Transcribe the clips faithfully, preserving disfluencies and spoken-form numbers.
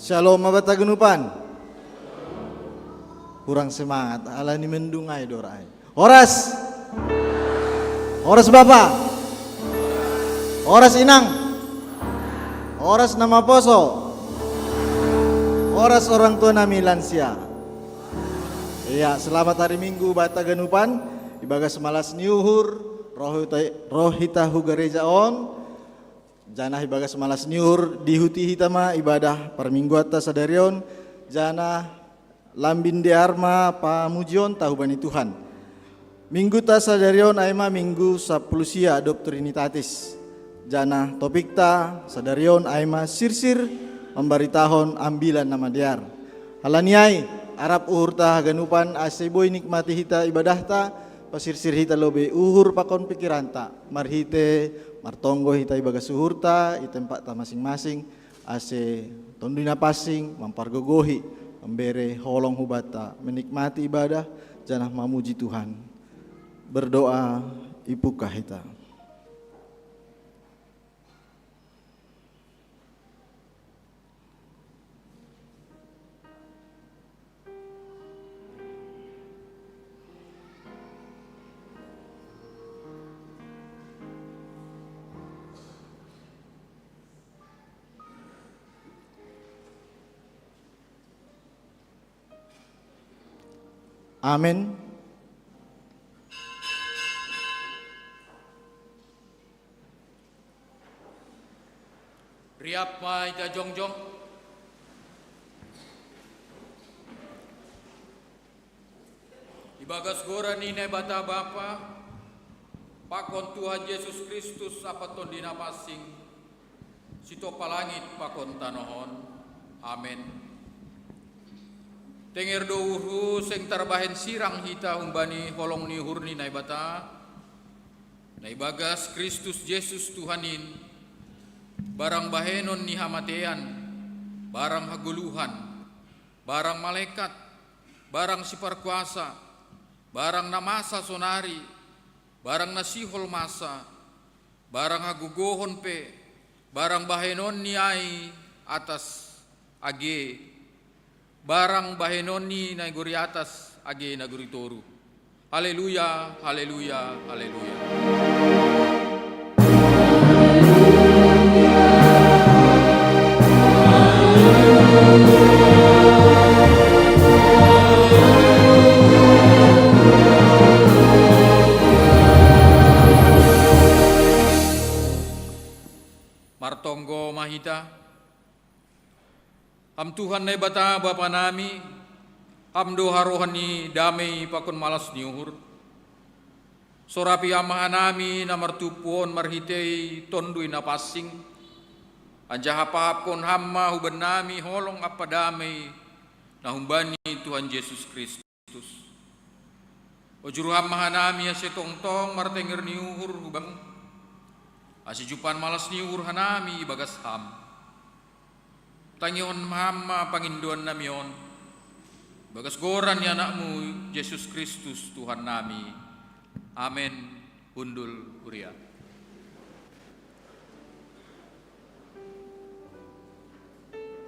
Shalom, Abata Genupan. Kurang semangat, ala ni mendung ai dora ai. Horas. Horas Bapa. Horas Inang. Horas na maposo. Horas orang tua nami lansia. Iya, selamat hari Minggu Bata Genupan. Ibagas malas ni uhur, roh hita, roh hita hu gareja on. Janah ibagas malas ni uhur, dihuti hita ma ibadah parmingguanta sadari on, janah lambin dear ma pamujionta hubani Tuhan. Mingguta sadari on ai ma minggu sapuluh sia dob Trinitatis. Janah topikta sadari on ai ma sirsir mambaritahon Ambilan Namadear. Halani ai, arap uhurta haganupan ase boi nikmati hita ibadahta, pasirsir hita lobei uhur pakon pikiranta, marhite martonggo hita ibagas uhurta i tempatta masing-masing, ase Tonduy Napansing mampargogohi, mambere holong hubanta menikmati ibadah, janah mamuji Tuhan. Berdoa, ipungkah hita. Amen. Riap ma hita jongjong. Ibagas goran ni Naibata Bapa, pakon Tuhan Jesus Kristus ampa Tonduy Napansing, sitompa langit pakon tanoh on. Amen. Tenger do uhurhu, seng tarbahen sirang hita humbani holong ni uhur ni Naibata, na ibagas Kristus Jesus Tuhan in, barang bahenon ni hamatean, barang hagoluhan, barang malekat, barang siparkuasa, barang na masa sonari, barang na sihol masa, barang hagogohon pe, barang bahenonni ai atas age, barang bahenonni nagori atas age nagori toruh. Haleluya, haleluya, haleluya. Martonggo ma hita. Ham Tuhan Naibata Bapa nami, Ham do harohan ni damei pakon malas ni uhur. Sorapi Ham ma hanami na martumpu on marhitei Tonduy Napansing, anjaha pahapkon Ham ma hubannami holong ampa damei na humbani Tuhan Jesus Kristus. Ujur Ham ma hanami ase tongtong martenger ni uhur hu Bam, ase jumpahon malas ni uhur hanami ibagas Ham. Tangihon Ham ma pangindoannami on, ibagas goran ni Anakmu, Jesus Kristus, Tuhannami. Amen. Hundul huria.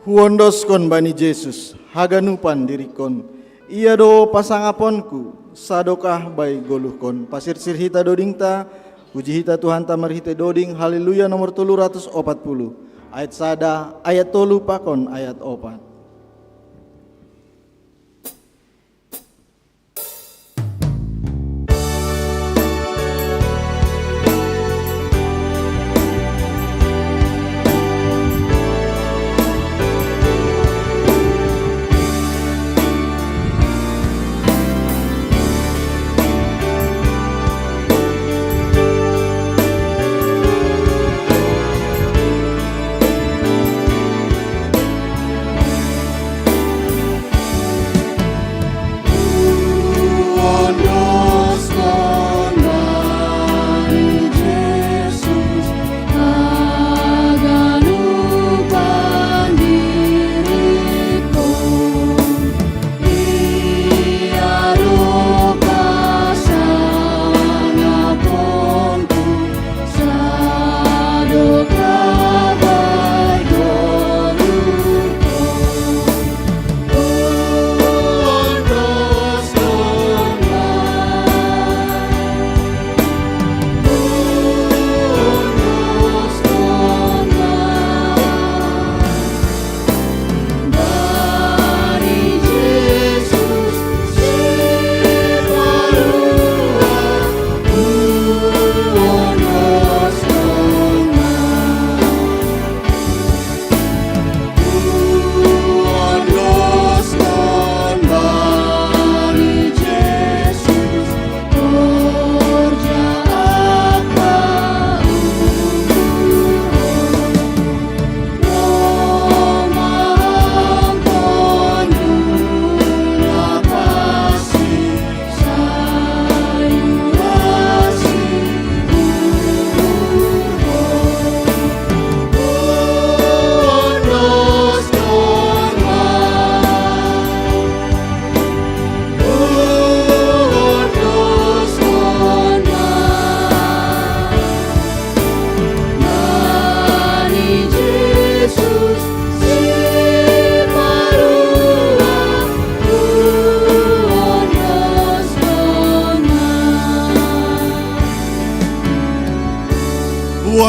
Huondoskon bani Jesus haganupan diringkon. Ia do pasangaponku, sadokah bai goluhkon. Pasirsir hita dodingta, puji hita Tuhanta marhitei doding Haleluya nomor tolu ratus opat puluh, ayat sada, ayat tolu pakon ayat opat.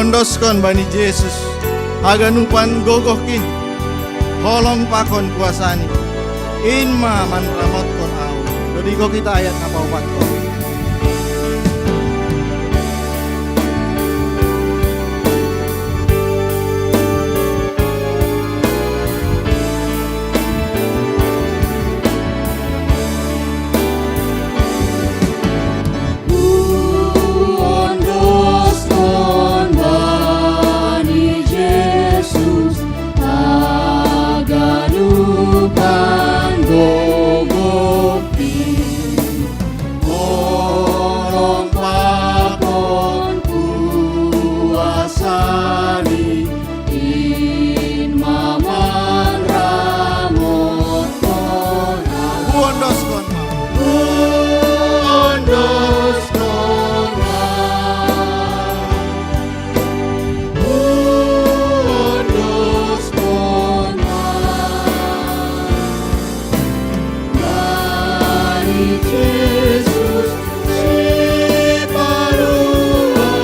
Ondoskon bani Jesus haganupan gogohkin, holong pakon kuasani, in ma manramotkon ahu. Dodiko kita ayat na paopatkon. Ondoskon bani Jesus haganupan gogohkin, holong pakon kuasani, in ma manramotkon ahu. Ondoskon ma. Ondoskon ma. Ondoskon ma. Bani Jesus sipalua,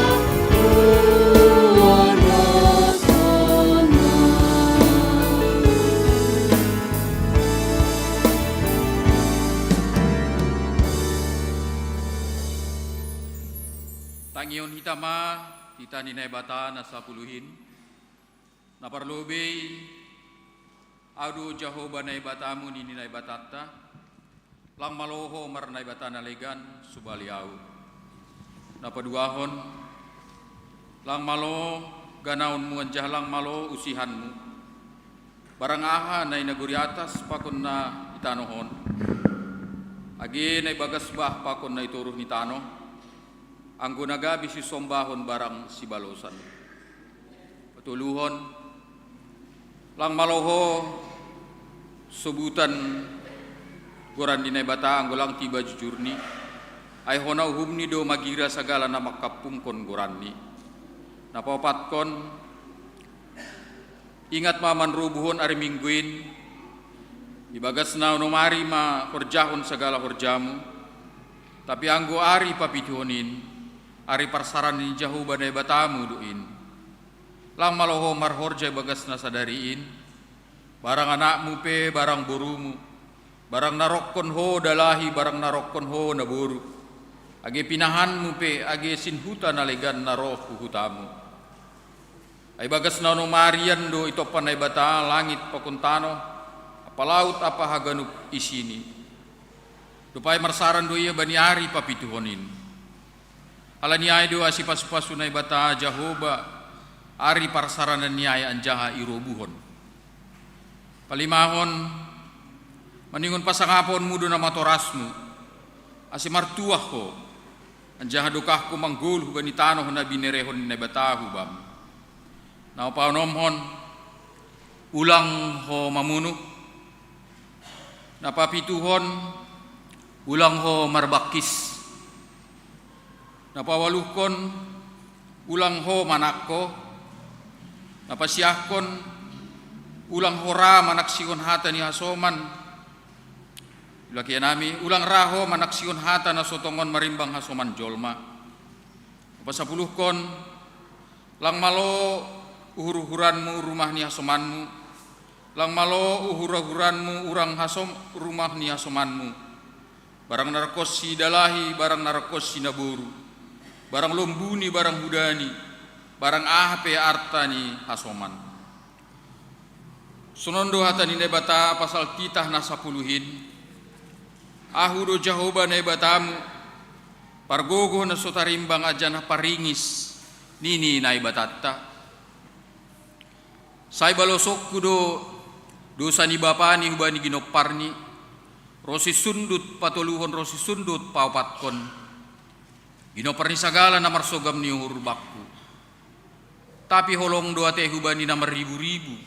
ondoskon ma. Tangihon hita ma titah ni Naibata na sapuluh in. Na parlobei, Ahu do Jahowa Naibatamu, nini Naibatanta, lang malo ho marnaibata na legan subali ahu. Na paduahon, lang malo ganaonmu anjaha lang malo usihanmu. Barang aha na i nagori atas pakon na i tanoh on, age na i bagas bah pakon na i toruh ni tanoh, anggo na gabe sisombahon barang sibalosan. Patoluhon, lang malo ho sobutan goran ni Naibata anggo lang tiba jujurni, ai hona uhumni do magira sagala na mangkampungkon goranni. Na paopatkon, ingat ma manrobuhon ari Minggu in, i bagas na onom ari ma horjahon sagala horjamu, tapi anggo ari papituhon in, ari parsaran ni Jahowa Naibatamu do in. Lang malo ho marhorja i bagas na sadari in, barang anakmu pe, barang borumu, barang na rohkon ho dalahi, barang na rohkon ho naboru, age pinahanmu pe, age sinhuta na legan na roh hu hutamu. Ai bagas na onom ari an do itompa Naibata langit pakon tanoh, ampa laut ampa haganup isini. Dob ai marsaran do ia bani ari papituhon in. Ala ni ai do asi pasupasu Naibata Jahowa ari parsaranan ni ai anjaha irobuhon. Palimahon, maningon pasangaponmu do namatorasmu, ase martuah ho, anjaha dokah ho manggoluh bani tanoh na binerehon ni Naibata hu bam. Na paonomhon, ulang ho mamunuh. Na papituhon, ulang ho marbangkis. Na paualuhon, ulang ho manangko. Na pasiahkon, ulang ho ra manaksihon hata ni hasoman. Ulakianami, ulang ra ho manaksihon hata na so tongon marimbang hasoman jolma. Na pasapuluhon, lang malo uhuruhuranmu rumah ni hasomanmu, lang malo uhuruhuranmu urang hasom rumah ni hasomanmu. Barang na rohkonsi dalahi, barang na rohkonsi naboru, barang lombuni, barang hudani, barang aha pe arta ni hasoman. Sonon do hata ni Naibata pasal titah na sapuluh in. Ahu do Jahowa Naibatamu, pargogoh na so tarimbang anjaha paringis, nini Naibatanta. Sai balosonku do dosa ni bapani hubani ginomparni, ro sisundut patoluhon ro sisundut paopathon, ginompar ni sagala na marsogam ni uhur bakku. Tapi holong do ate hubani na marriburibu,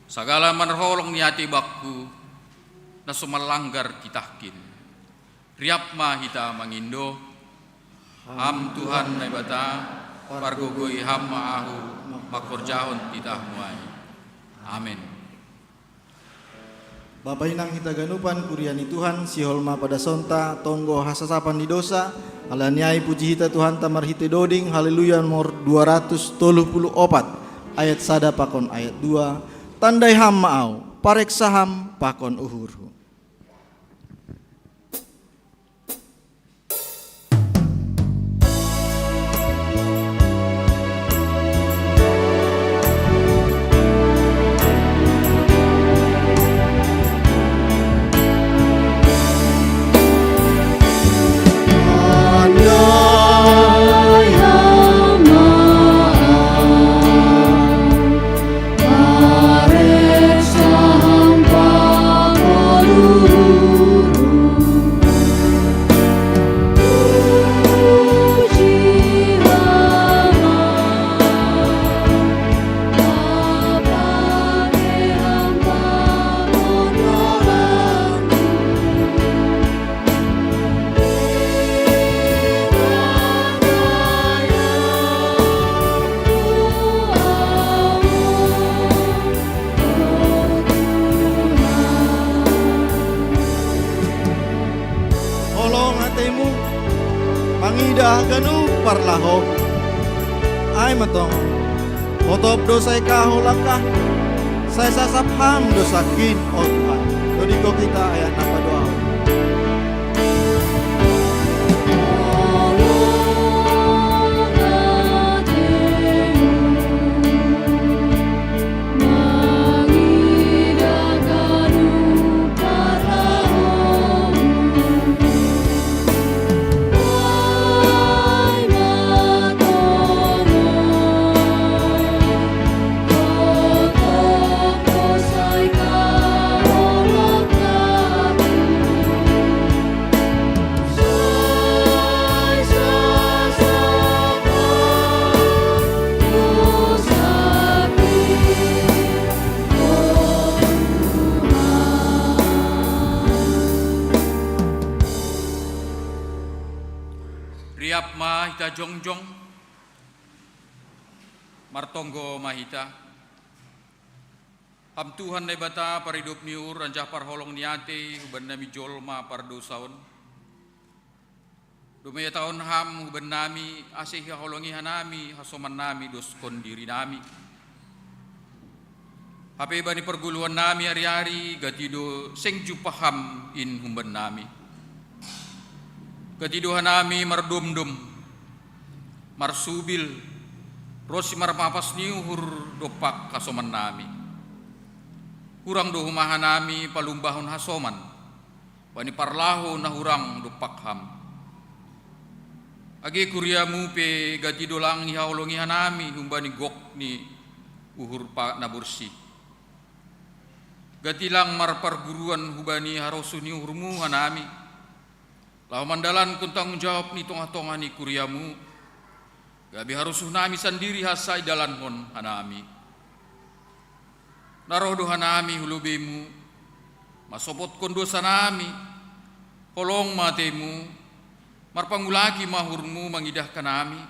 sagala marholong ni ate bakku, na so manlanggar titahkin. Riap ma hita mangindo. Ham Tuhan Naibata, pargogoi Ham ma ahu mangkorjahon titahmu ai. Amen. Bapa inang hita ganupan, kuria ni Tuhan, sihol ma padasonta tonggo hasasapan ni dosa. Ala ni ai puji hita Tuhanta marhite doding, haleluya, nomor dua ratus tolu puluh opat, ayat sada pakon ayat dua. Tandai ham ma au, pareksa ham pakon uhurhu. Holong atemu, mangidah ganup parlaho. Ai ma tong, hotop do sai kahou langkah, sai sasap ham do sangkin, o Tuhan. Dodingkon hita ayat na paduahon. Riap ma hita jongjong, martonggo ma hita. Ham Tuhan Naibata, paridop ni uhur anjaha parholong ni atei, hubannami jolma pardousa on. Domai hatahon ham hubannami, ase ihaholongi hanami hasomannami doskon dirinami. Hape bani pargoluhannami ari-ari, gati do seng jumpah ham in hubannami. Gati do hanami mardomdom, marsubil, ronsi marpapas ni uhur dompak hasomannami. Hurang do homa hanami palumbahon hasoman bani parlaho na hurang dompak ham. Age kuriamu pe gati do lang ihaholongi hanami humbani gok ni uhur pa-, na borsih. Gati lang marparguruan hubani harosuh ni uhurmu hanami, laho mandalankon tanggung jawab ni tongah-tongah ni kuriamu, gabe harosuhnami sandiri hansa idalankon hanami. Na roh do hanami hu lobeimu, mansopotkon dosanami. Holong ma ateimu, marpangulaki ma uhurmu mangidahkan hami.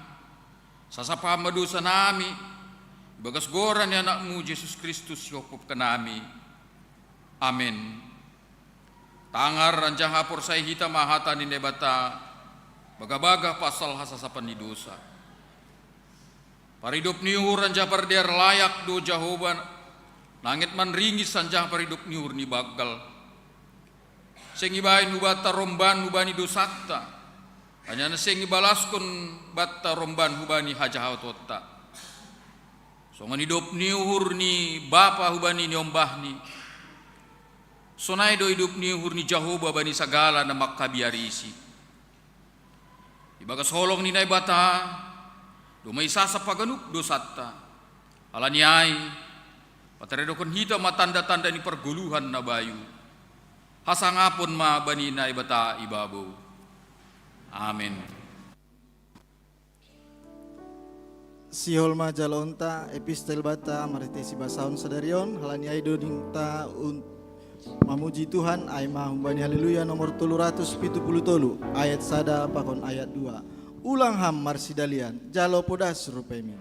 Sasap ham ma dosanami, ibagas goran ni Anakmu Jesus Kristus ihophopkan hami. Amen. Tangar anjaha porsaya hita ma hata ni Naibata, bagah-bagah pasal hasasapan ni dosa. Paridop ni uhur anjaha pardear layak do Jahowa, nanget manringis anjaha paridop ni uhur ni banggal. Seng ibahen hubanta romban hubani dosanta, anjaha seng ibalaskon banta romban hubani hajahatonta. Songon idop ni uhur ni bapa hubani niombahni, sonai do idop ni uhur ni Jahowa bani sagala na mangkabiarisi. Ibagas holong ni Naibata, domai sasap haganup dosanta. Ala ni ai, pataredokhon hita ma tanda-tanda ni pargoluhan na bayu. Hasangapon ma bani Naibata ibabou. Amen. Sihol ma jaloonta epistel banta marhite sibasahon sadari on, ala ni ai dodingta un-, mamuji Tuhan, ai ma humbani Haleluya nomor tolu ratus pitu puluh tolu, ayat sada pakon ayat dua. Ulang ham marsidalian, jalo podas rupemi.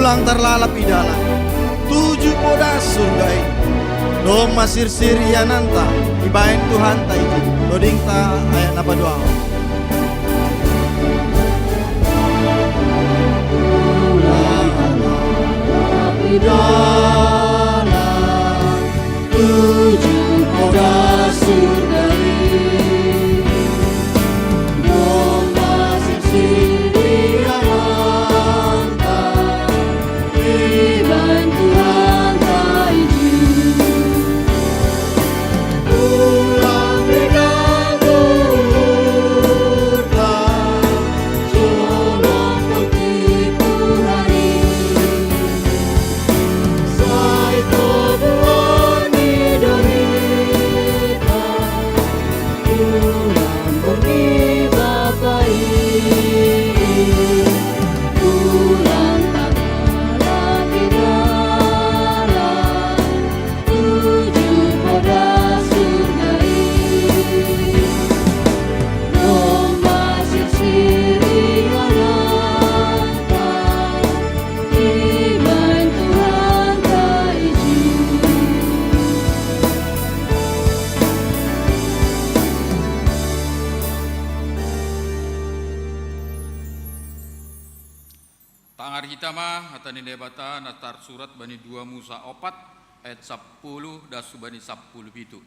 Bang tarlalap i dalan tuju poda surga i. Domma sirsir iananta ibaen Tuhanta iju. Dodingta ayat na paduahon. Tangar hita ma hata ni Naibata na tarsurat bani dua Musa opat ayat sapuluh das hubani sapuluh pitu.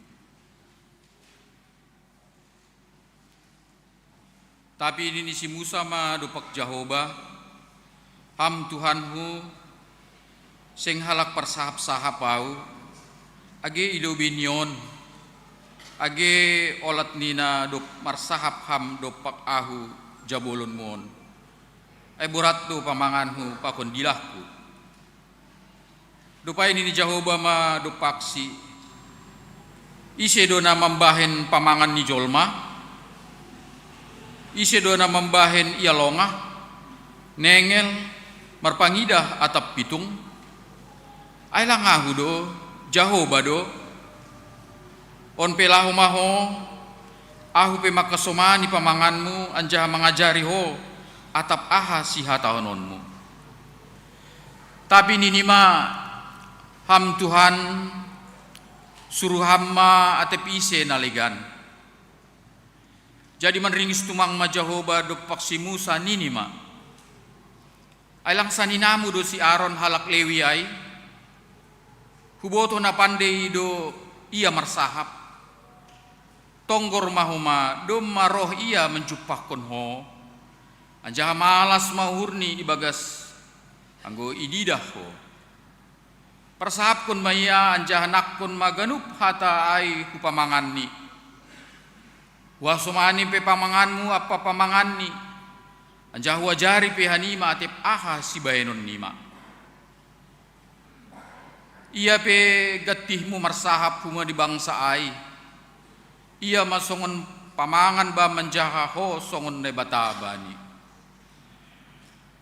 Tapi nini si Musa ma dompak Jahoba, "Ham Tuhanhu, seng halak parsahap-sahap ahu, age i lobei ni on, age olat ni na dob marsahap Ham dompak ahu jabolonmu on. Ai borat do pamanganhu pakon dilahku." Dob ai nini Jahoba ma dompaksi, "Ise do na mambahen pamangan ni jolma? Ise do na mambahen ia longah, nengel, marpangidah atap pitung? Ai lang ahu do, Jahoba do? On pe laho ma ho, ahu pe mangkasomani pamanganmu anjaha mangajari ho atap aha sihatahononmu." Tapi nini ma, "Ham Tuhan, suruh Ham ma atap ise na legan." Jadi manringis tumang ma Jahoba dompak si Musa nini ma, "Ai lang saninamu do si Aron halak Lewi ai? Hubotoh na pandei do ia marsahap. Tonggor ma homa, domma roh ia manjumpahkon ho, anjaha malas ma uhurni ibagas anggo ididah ho. Parsahapkon ma ia, anjaha nangkon ma ganup hata ai hu pamanganni. Huhasomani pe pamanganmu ampa pamanganni, anjaha huajari pe hanima atap aha sibahenonnima. Ia pe gantihmu marsahap hubani bangsa ai. Ia ma songon pamangan bam anjaha ho songon Naibata bani.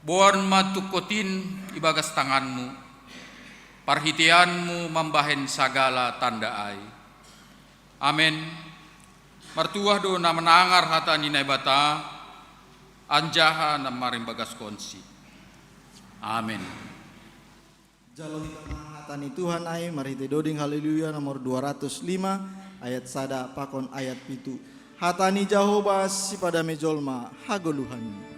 Boan ma tungkot in ibagas tanganmu, parhiteianmu mambahen sagala tanda ai." Amen. Martuah do na manangar hata ni Naibata, anjaha na marimbagaskonsi. Amen. Jalo hita ma hata ni Tuhan ai marhitei doding Haleluya nomor dua ratus lima, ayat sada pakon ayat pitu. Hata ni Jahoba sipadame jolma hagoluhan.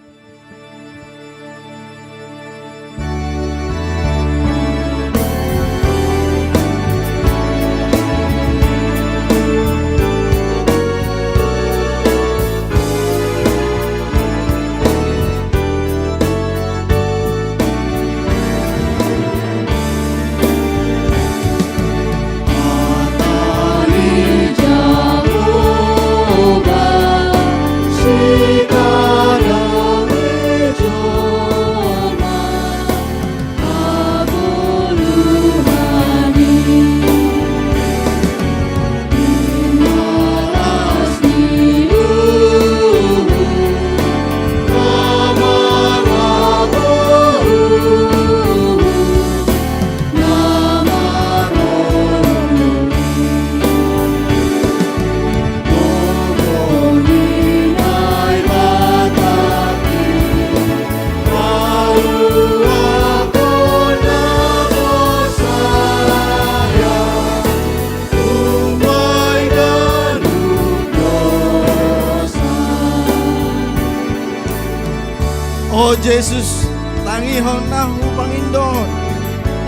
Jesus, tangihon na hupangindohon.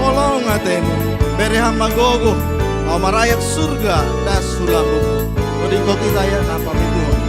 Holong atemu, bere ham ma gogoh, laho marayap surga das hu lambungku. Tadingkon hita ia na pametuhon.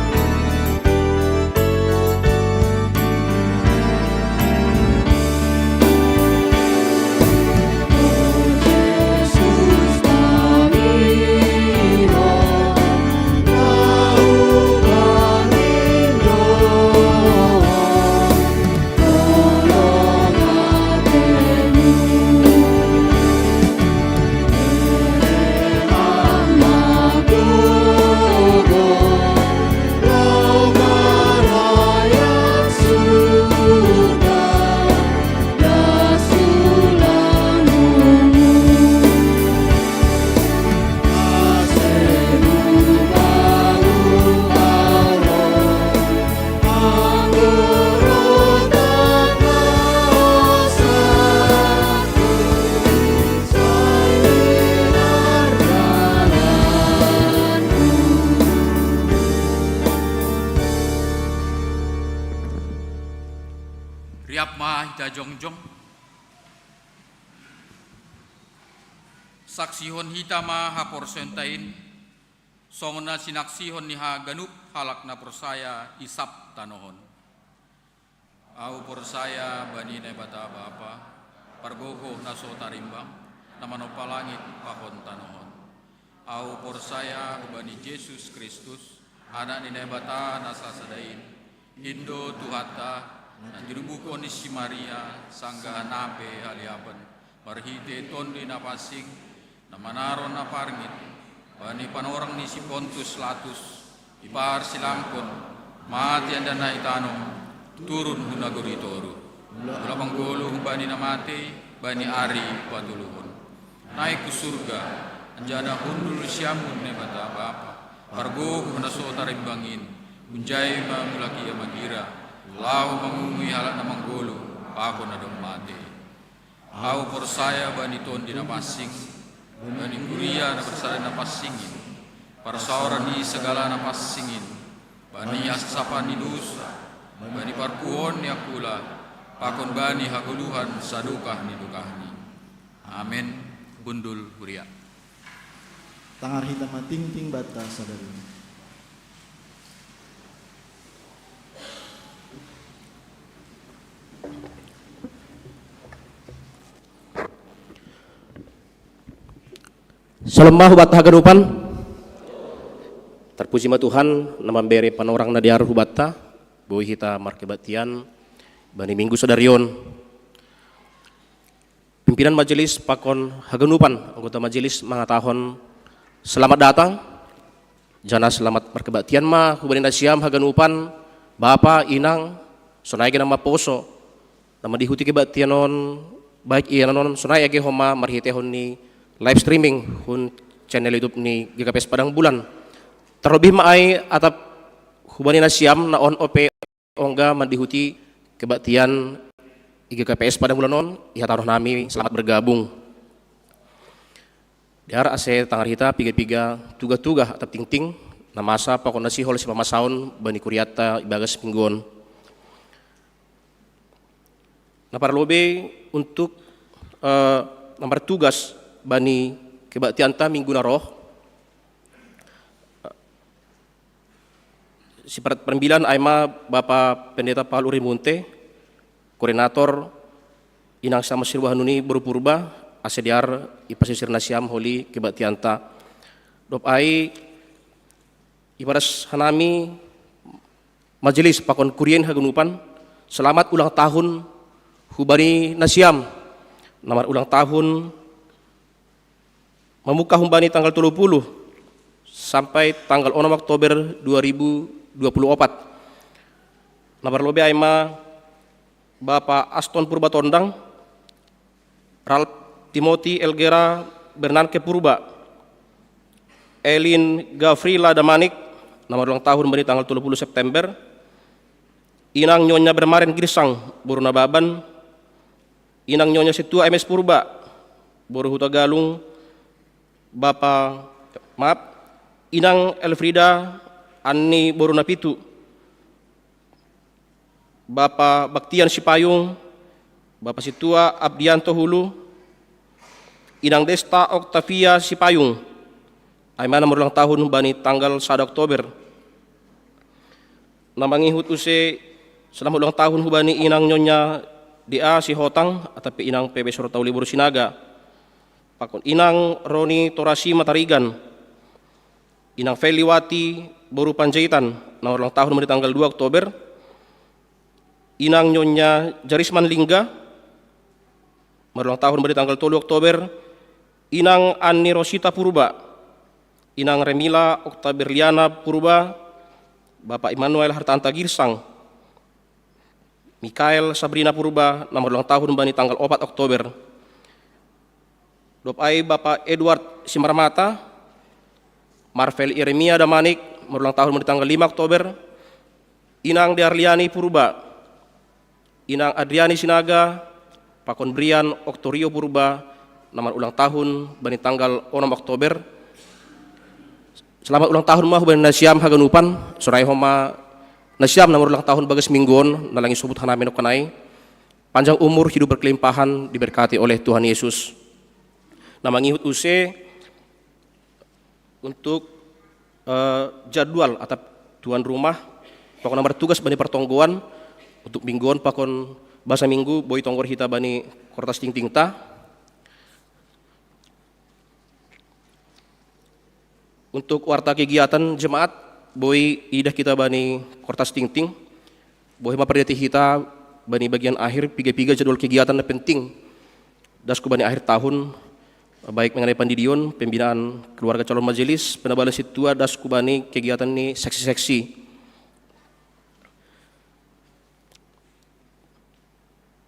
Riap ma hita jongjong. Saksihon hita ma haporsayaonta in, songon na sinaksihon ni haganup halak na porsaya i sab tanoh on. Ahu porsaya bani Naibata Bapa, pargogoh na so tarimbang, na manompa langit pakon tanoh on. Ahu porsaya hubani Jesus Kristus, Anak ni Naibata na sasada in, in do Tuhanta, na tinubuhkon ni si Maria sanggah nang pe haliapen, marhite Tonduy Napansing, na manaron na parngit, bani panorang ni si Pontus Latus, diparsilangkon, mate andahan na i tanoh, turun hu nagori toruh. Mulak manggoluh humbani na matei, bani ari patoluhon. Naik hu surga, anjaha hundul siamun Naibata Bapa, pargogoh na so tarimbang in, hunjai ma mulak ia magira, laho mangumui halak na manggoluh, pakon na dob matei. Ahu porsaya bani Tonduy Napansing, bani kuria na bersada Napansing in, parsaoran ni sagala na pansing in, bani hasasapan ni dosa, bani parpuhoon ni angkula, pakon bani hagoluhan sadokah ni dokahni. Amen. Hundul huria. Tangar hita ma tingting banta sadari on. Salom ma hubanta haganupan. Tarpuji ma Tuhan, na mambere panorang na dear hubanta, boi hita markebaktian bani Minggu sadari on. Pimpinan majelis pakon haganupan anggota majelis mangatahon selamat datang, janah selamat markebaktian ma hubani nasiam haganupan, bapa, inang, sonai age na mamposo, na mandihuti kebaktian on, baik ia na sonai age homa marhitehon ni live streaming hun channel YouTube ni G K P S Padang Bulan. Terlebih ma ai atap hubani nasiam na on ope ongga mandihuti kebaktian i G K P S Padang Bulan on, ihatahon hami selamat bergabung. Dear ase tangar hita piga-piga tugah-tugah atap tingting, na masa pakon na sihol sipamasaon bani kurianta ibagas minggu on. Na parlobei untuk, eh, na martugas bani kebaktianta minggu na roh. Siparat parmbilan ai ma Bapa Pendeta Paul Urimunte, koordinator, inang sama sirubahan nuni boru Purba, ase dear ipasisir nasiam holi kebaktianta. Dob ai ibagas hanami majelis pakon kuriain haganupan, selamat ulang tahun hubani nasiam na marulang tahun mamungkah humbani tanggal tolu puluh sampai tanggal onom Oktober dua ribu dua puluh opat. Na parlobei ai ma Bapa Aston Purba Tondang, Ralph Timothy Elgera Bernanke Purba, Elin Gavrila Damanik, na marulang tahun humbani tanggal tolu puluh September, Inang Nyonya Bermaren Girsang, boru Nababan, Inang Nyonya Setua M S Purba, boru Hutagalung, Bapa, maaf, Inang Elfrida Anni boru Napitu, Bapa Baktian Sipayung, Bapa Situa Abdianto Hulu, Inang Desta Octavia Sipayung, ai ma na marulang tahun bani tanggal sada Oktober. Na mangihut use selamat ulang tahun hubani Inang Nyonya D A Sihotang, atapi Inang P B Sorta Ulibur Sinaga. Pakon Inang Roni Torasi Matarigan, Inang Feliwati Boru Panjaitan, na marulang tahun bani tanggal dua Oktober, Inang Nyonya Jarisman Lingga, marulang tahun bani tanggal tolu Oktober, Inang Anni Rosita Purba, Inang Remila Oktaberliana Purba, Bapak Immanuel Hartanta Girsang, Mikael Sabrina Purba, na marulang tahun bani tanggal opat Oktober. Dop ai Bapak Edward Simaramata, Marvel Yeremia Damanik, marulang tahun bani tanggal lima Oktober, Inang Dearliani Purba, Inang Adriani Sinaga, pakon Brian Oktorio Purba, na marulang tahun bani tanggal onom Oktober. Selamat ulang tahun ma hubani nasiam haganupan, sonai homa nasiam na marulang tahun bagas minggu on, na lang isubut hanami nongkanai. Panjang umur, hidup berkelimpahan, diberkati oleh Tuhan Yesus. Na mangihut use untuk eh, jadwal atap tuan rumah, pokokna martugas bani partonggoan untuk minggu on pakon basa minggu, boi tonggor hita bani kortas tingtingta. Untuk warta kegiatan jemaat, boi idah kita bani kortas tingting, boi ma pardeti hita bani bagian akhir piga-piga jadwal kegiatan na penting. Das ku bani akhir tahun, baik mengenai pandidion, pembinaan keluarga calon majelis, penambalan situa, das ku bani kegiatan ni seksi-seksi.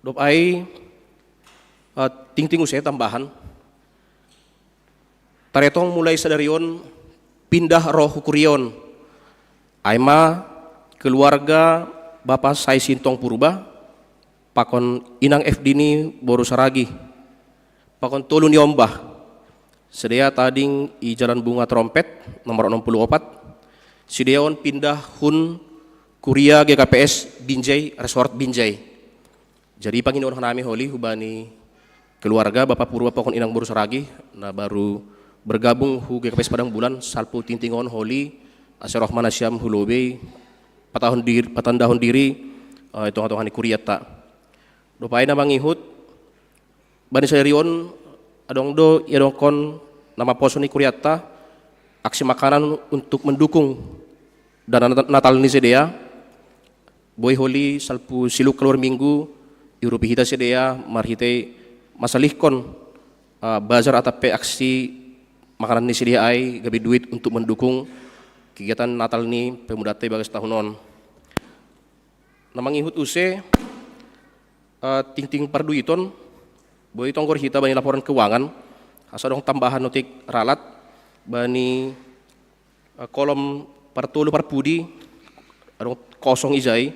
Dop ai, eh, tingting use tambahan. Taretong mulai sadari on pindah ro hu kuria on. Ai ma keluarga Bapa Sai Sintong Purba, pakon Inang F Dini Boru Saragi, pakon tolu ni ombah, sidea tading i Jalan Bunga Trompet nomor onom pulu opat, sidea on pindah hun kuria G K P S Binjai, Resort Binjai. Jadi panginon hanami holi hubani keluarga Bapa Purba pakon Inang Boru Saragi, na baru bergabung hu G K P S Padang Bulan, salpu tingtingon holi, ase roh ma nasiam hu lobei, patahon dir-, patandahon diri, eh, i tonga-tonga ni kuriata. Dop ai na mangihut, bani sadari on adong do iadongkon na maposo ni kuriata, aksi makanan untuk mendukung dana Nat-, Natal ni sidea, boi holi salpu siluk kaluar minggu, iurupi hita sidea, marhitei masalihkon, eh, bazar atap pe aksi makanan ni sidea ai, gabe duit untuk mendukung kegiatan Natal ni pemudata i bagas tahun on. Na mangihut use, eh, tingting parduiton, boi tonggor hita bani laporan keuangan, asa adong tambahan otik ralat, bani, eh, kolom partolu parpudi, adong kosong ijai,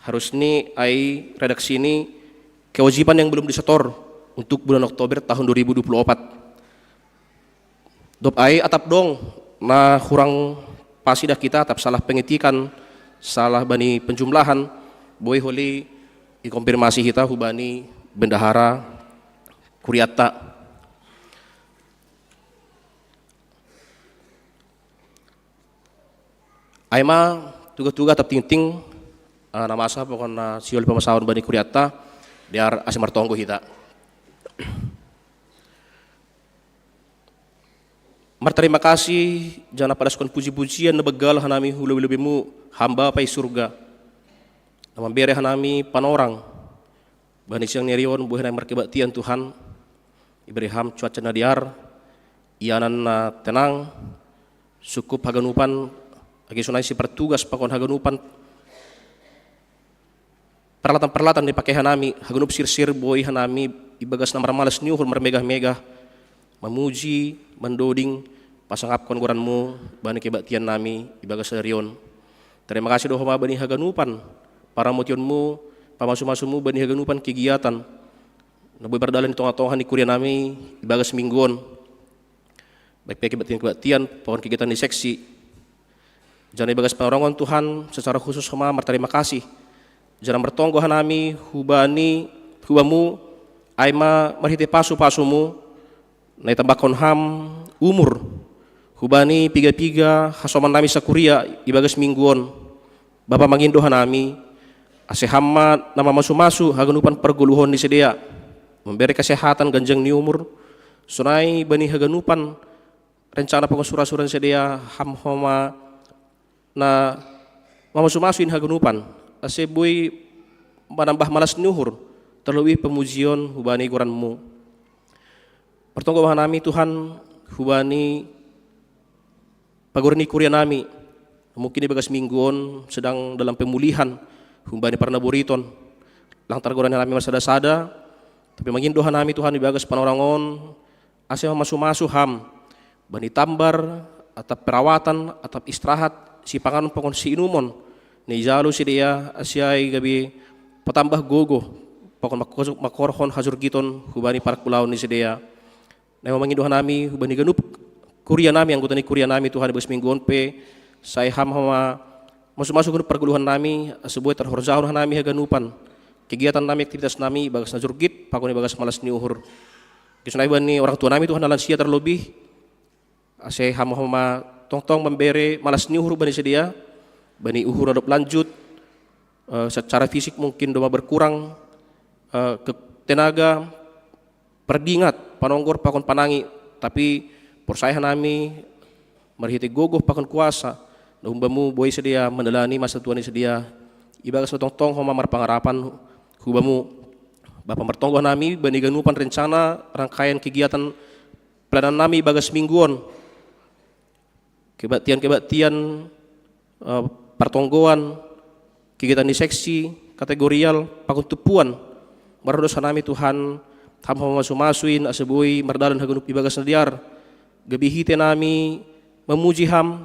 harus ni ai redaksi ni kewajiban yang belum disetor untuk bulan Oktober tahun dua ribu dua puluh opat. Dop ai atap dong na hurang pas idah kita, atap salah pengetikan, salah bani penjumlahan, boi holi ikonfirmasi hita hubani bendahara kuriata. Ai ma tuga-tuga atap tingting, eh, na masa pokokna sihol pamasaon bani kuriata, dear ase martonggo hita. Martarima kasih, janah padaskon puji-pujian na banggal hanami hu lobei-lobeimu, hamba pai surga, na mambere hanami panorang bani siang ni ari on, boi hanami markebaktian Tuhan, ibere ham cuaca na dear, ianan na tenang, sukup haganupan, age sonai sipartugas pakon haganupan peralatan-peralatan dipake hanami, haganup sirsir boi hanami ibagas na marmalas ni uhur marmegah-megah, mamuji, mandoding, pasangapkon goranmu bani kebaktian nami ibagas sadari on. Tarima kasih do homa bani haganupan paramotionmu, pamasu-masumu bani haganupan kegiatan na boi mardalan di tonga-tonga ni kuria nami ibagas minggu on. Baik pe kebaktian-kebaktian, pokon kegiatan di seksi. Janah ibagas panorangon Tuhan, secara khusus homa martarima kasih Janah martonggo hanami hubani, hubamu, ai ma marhitei pasu-pasumu, na itambahkon ham umur hubani piga-piga hasomannami sakuria ibagas minggu on. Bapa, mangindo hanami, ase ham ma na mamasu-masu haganupan pargoluhon ni sidea, mambere kesehatan, ganjang ni umur, sonai bani haganupan rencana pakon sura-sura ni sidea ham homa na mamasu-masu in haganupan, ase boi manambah malas ni uhur, terlebih pamujion hubani goranmu. Martonggo ma hanami Tuhan hubani paguran ni kuria nami, mungkin ibagas minggu on sedang dalam pemulihan hubani parnaboriton, lang targoran nami marsada-sada, tapi mangindo hanami Tuhan ibagas panorang on, ase mamasu-masu ham bani tambar atap perawatan atap istirahat, sipanganon pakon siinumon, na ijalo sidea ase ai gabe patambah gogo pakon mangkorhon hajurgiton hubani parpulaon ni sidea. Na ima mangindo hanami hubani ganup kuria nami, anggota ni kuria nami Tuhan, ibagas minggu on pe, sai ham homa masu-masu ganup pargoluhan nami, ase boi tarhorjahon hanami haganupan kegiatan nami, aktivitas nami ibagas na jurgit pakon ibagas malas ni uhur. Sonai bani orang tua nami Tuhan na lansia terlebih, ase ham homa tongtong mambere malas ni uhur bani sidea, bani uhur na dob lanjut, eh, secara fisik mungkin domma berkurang, eh, ke tenaga, pardingat, panonggor pakon panangi, tapi porsaya hanami marhitei gogo pakon kuasa na humbamu boi sidea mandalani masa tua ni sidea ibagas na tongtong homa marpangarapan hubamu. Bapa, martonggo hanami bani ganupan rencana rangkaian kegiatan pelayanan nami ibagas minggu on, kebaktian-kebaktian, eh, partonggoan, kegiatan ni seksi, kategorial pakon tumpuan. Mardosa nami Tuhan, ham homa mamasu-masu in ase boi mardalan haganup ibagas na dear, gabe hite nami mamuji ham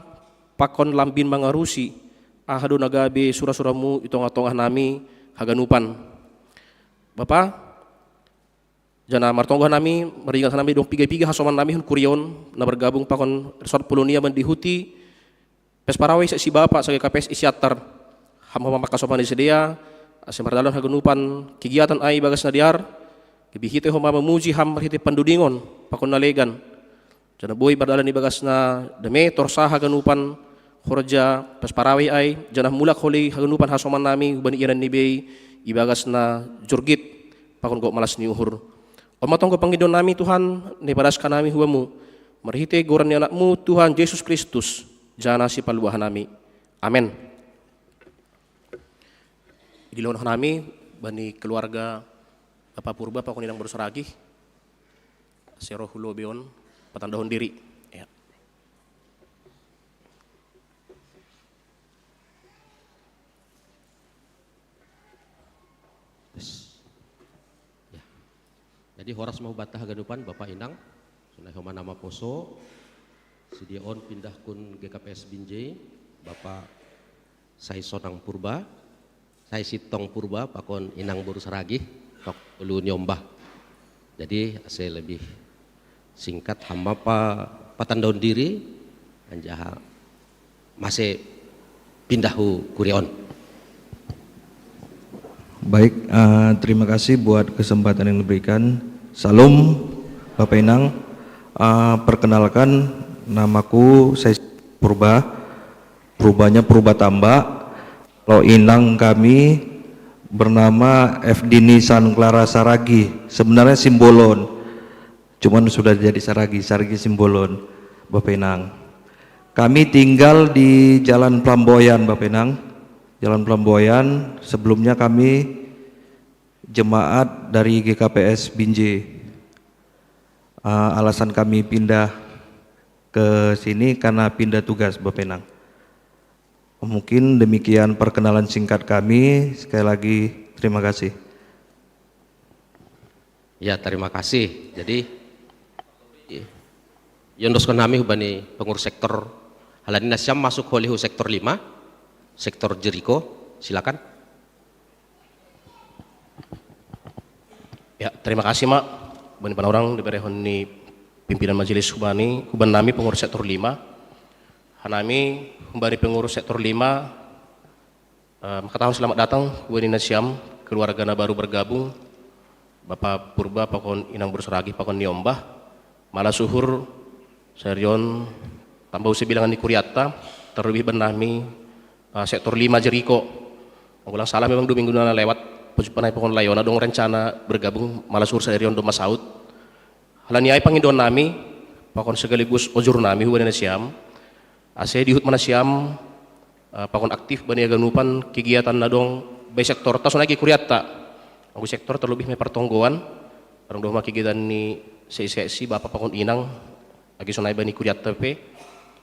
pakon lambin mangarusi aha do na gabe sura-suramu i tongah-tongah nami haganupan. Bapa, janah martonggo hanami, maringat hanami dong piga-piga hasoman nami hun kuria on na margabung pakon Resort Polonia mandihuti pes parawei sibapa sa-G K P S i Siantar. Ham homa mangkasoman ni sidea ase mardalan haganupan kegiatan ai ibagas na dear, gabe hite homa mamuji ham marhitei pandodingon pakon na legan, janah boi mardalan ibagas na dame torsa haganupan horja pes parawei ai, janah mulak holi haganupan hasoman nami hubani ianan ni bei ibagas na jurgit pakon gok malas ni uhur. On ma tonggo pangindo nami Tuhan, na ipadas hanami hubamu, marhitei goran ni Anakmu Tuhan Jesus Kristus, jana Sipaluah nami. Amen. Dilehon hanami bani keluarga Bapa Purba pakon Inang boru Saragih, ase ro hu lobei on patandahon diri. Ya. Tes. Ya. Jadi horas ma hubanta haganupan Bapa Inang, sonai homa na maposo, sidea on pindahkon G K P S Binjai, Bapa Sai Sonang Purba, Sai Sintong Purba pakon Inang boru Saragih, tok ulu niombah. Jadi ase lebih singkat ham ma pa, patandahon diri, anjaha mase pindah hu kuria on. Baik, eh, terima kasih buat kesempatan yang diberikan. Salam, Bapak Inang. Eh, perkenalkan, namaku saya Purba. Purbanya Purba Tamba. Kalau inang kami bernama F Dini Sanklara Saragi. Sebenarnya Simbolon. Cuman sudah jadi Saragi, Saragi Simbolon, Bapak Inang. Kami tinggal di Jalan Pelamboyan, Bapak Inang. Jalan Pelamboyan, sebelumnya kami jemaat dari G K P S Binjai. Ah, alasan kami pindah ke sini karena pindah tugas, Bapak Inang. Mungkin demikian perkenalan singkat kami. Sekali lagi, terima kasih. Ya, terima kasih. Jadi, i-, iondoskon nami hubani pengurus sektor. Halani nasiam masuk holi hu sektor lima, sektor Jeriko. Silakan. Ya, terima kasih, Mak. Bani panorang diberehon ni pimpinan majelis hubani, huban nami pengurus sektor lima. Hanami hubani pengurus sektor lima, Eh, makatahang selamat datang, wani nasiam, keluarga na baru bergabung, Bapa Purba pakon Inang Berseragi pakon ni Ombah, malas uhur, sarion, tambah usi bilangan ni kuriatta, terlebih bennami, eh, sektor lima Jeriko. Anggo lang salah memang dua minggu na lewat, pojumpa nai pakon layona dong rencana bergabung, malas uhur sarion dong masaut. Halani ai pangidoan nami, pakon sekaligus ojur nami hubani nasiam, ase dihut ma nasiam, eh, pakon aktif bani haganupan kegiatan na dong baik sektor ta sonai kuriatta. Anggo sektor terlebih ma i partonggoan, adong do homa kegiatan ni seksi-seksi, bapa pakon inang, agi sonai bani kuriatta pe.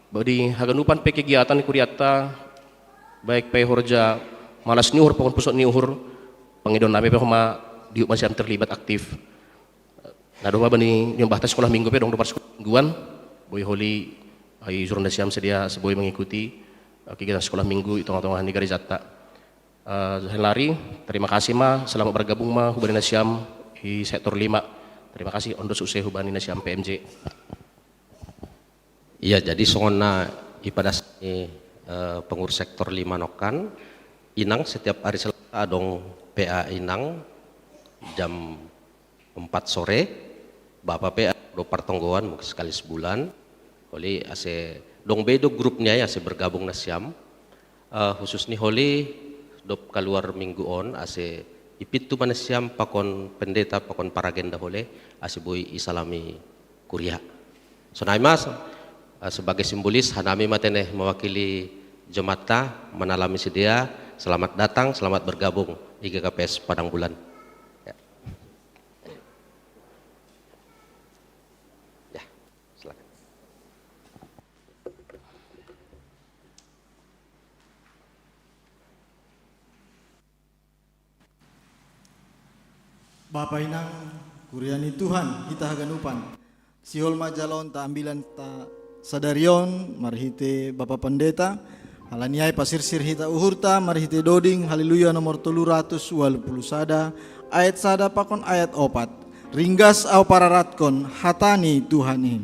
Bani haganupan pe kegiatan ni kuriatta, baik pe horja malas ni uhur pakon pusok ni uhur, pangidoan nami pe homa dihut ma nasiam terlibat aktif. Na dohot bani niombahta sekolah minggu pe, adong do parsekolah mingguan, boi holi, eh, ijur nasiam sedia ase boi mengikuti, eh, kegiatan sekolah minggu i tongah-tongah ni garejatta. Eh, sahali nari, terima kasih ma, selamat bergabung ma hubani nasiam i sektor lima. Terima kasih, on do sukses hubani nasiam P M J. Iya, jadi songon na ipadas ni, eh, pengurus sektor lima nongkan, inang setiap hari Selasa adong P A inang jam empat sore, bapa pe adong do partonggoan mungkin sekali sebulan, holi ase dong be do grup ni ai ase bergabung nasiam, eh, khusus ni holi dob kaluar minggu on ase ipintu ma nasiam pakon pendeta pakon paragenda holi ase boi isalami kuria. Sonai ma, eh, sebagai simbolis, hanami ma tene mewakili jemaat ta, manalami sidea, selamat datang, selamat bergabung i G K P S Padang Bulan. Ya. Ya, silakan. Bapa inang, kuria ni Tuhan hita haganupan. Sihol ma jaloonta ambilan ta sadari on marhite Bapa Pendeta, halani ai pasirsir hita uhurta marhite doding Haleluya nomor tolu ratus ualu pulu sada, ayat sada pakon ayat opat. Ringgas ahu pararatkon hata ni Tuhan in.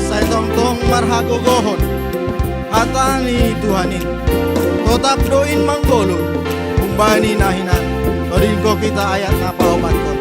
Sai tongtong marhagogohon hata ni Tuhan in. Totap do in manggoluh humbani na hinan. Todingkon hita ayat na paopatkon.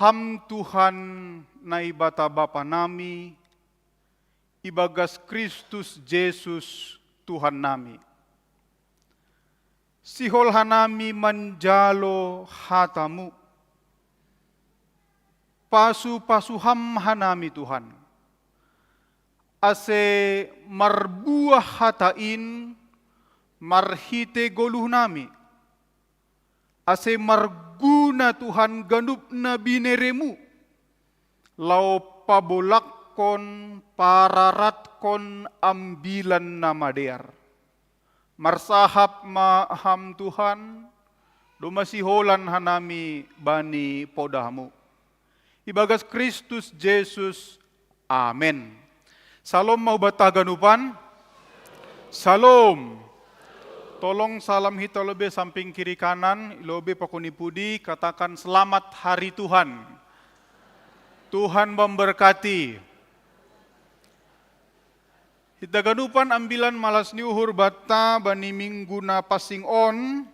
Ham Tuhan Naibata Bapa nami, ibagas Kristus Jesus Tuhan nami. Sihol hanami manjalo hatamu. Pasu-pasu ham hanami Tuhan. Ase marbuah hata in marhite goluh nami. Ase marguna Tuhan ganup na bineremu, laho pabolakkon, pararatkon ambilan na madear. Marsahap ma ham Tuhan, domma siholan hanami bani podahmu. Ibagas Kristus Jesus. Amen. Salom ma hubanta haganupan. Salom. Tolong salam hita lobe samping kiri kanan, lobe pakon i pudi, katakan selamat hari Tuhan. Tuhan memberkati. Hita ganupan ambilan malas ni uhur banta bani minggu na pansing on,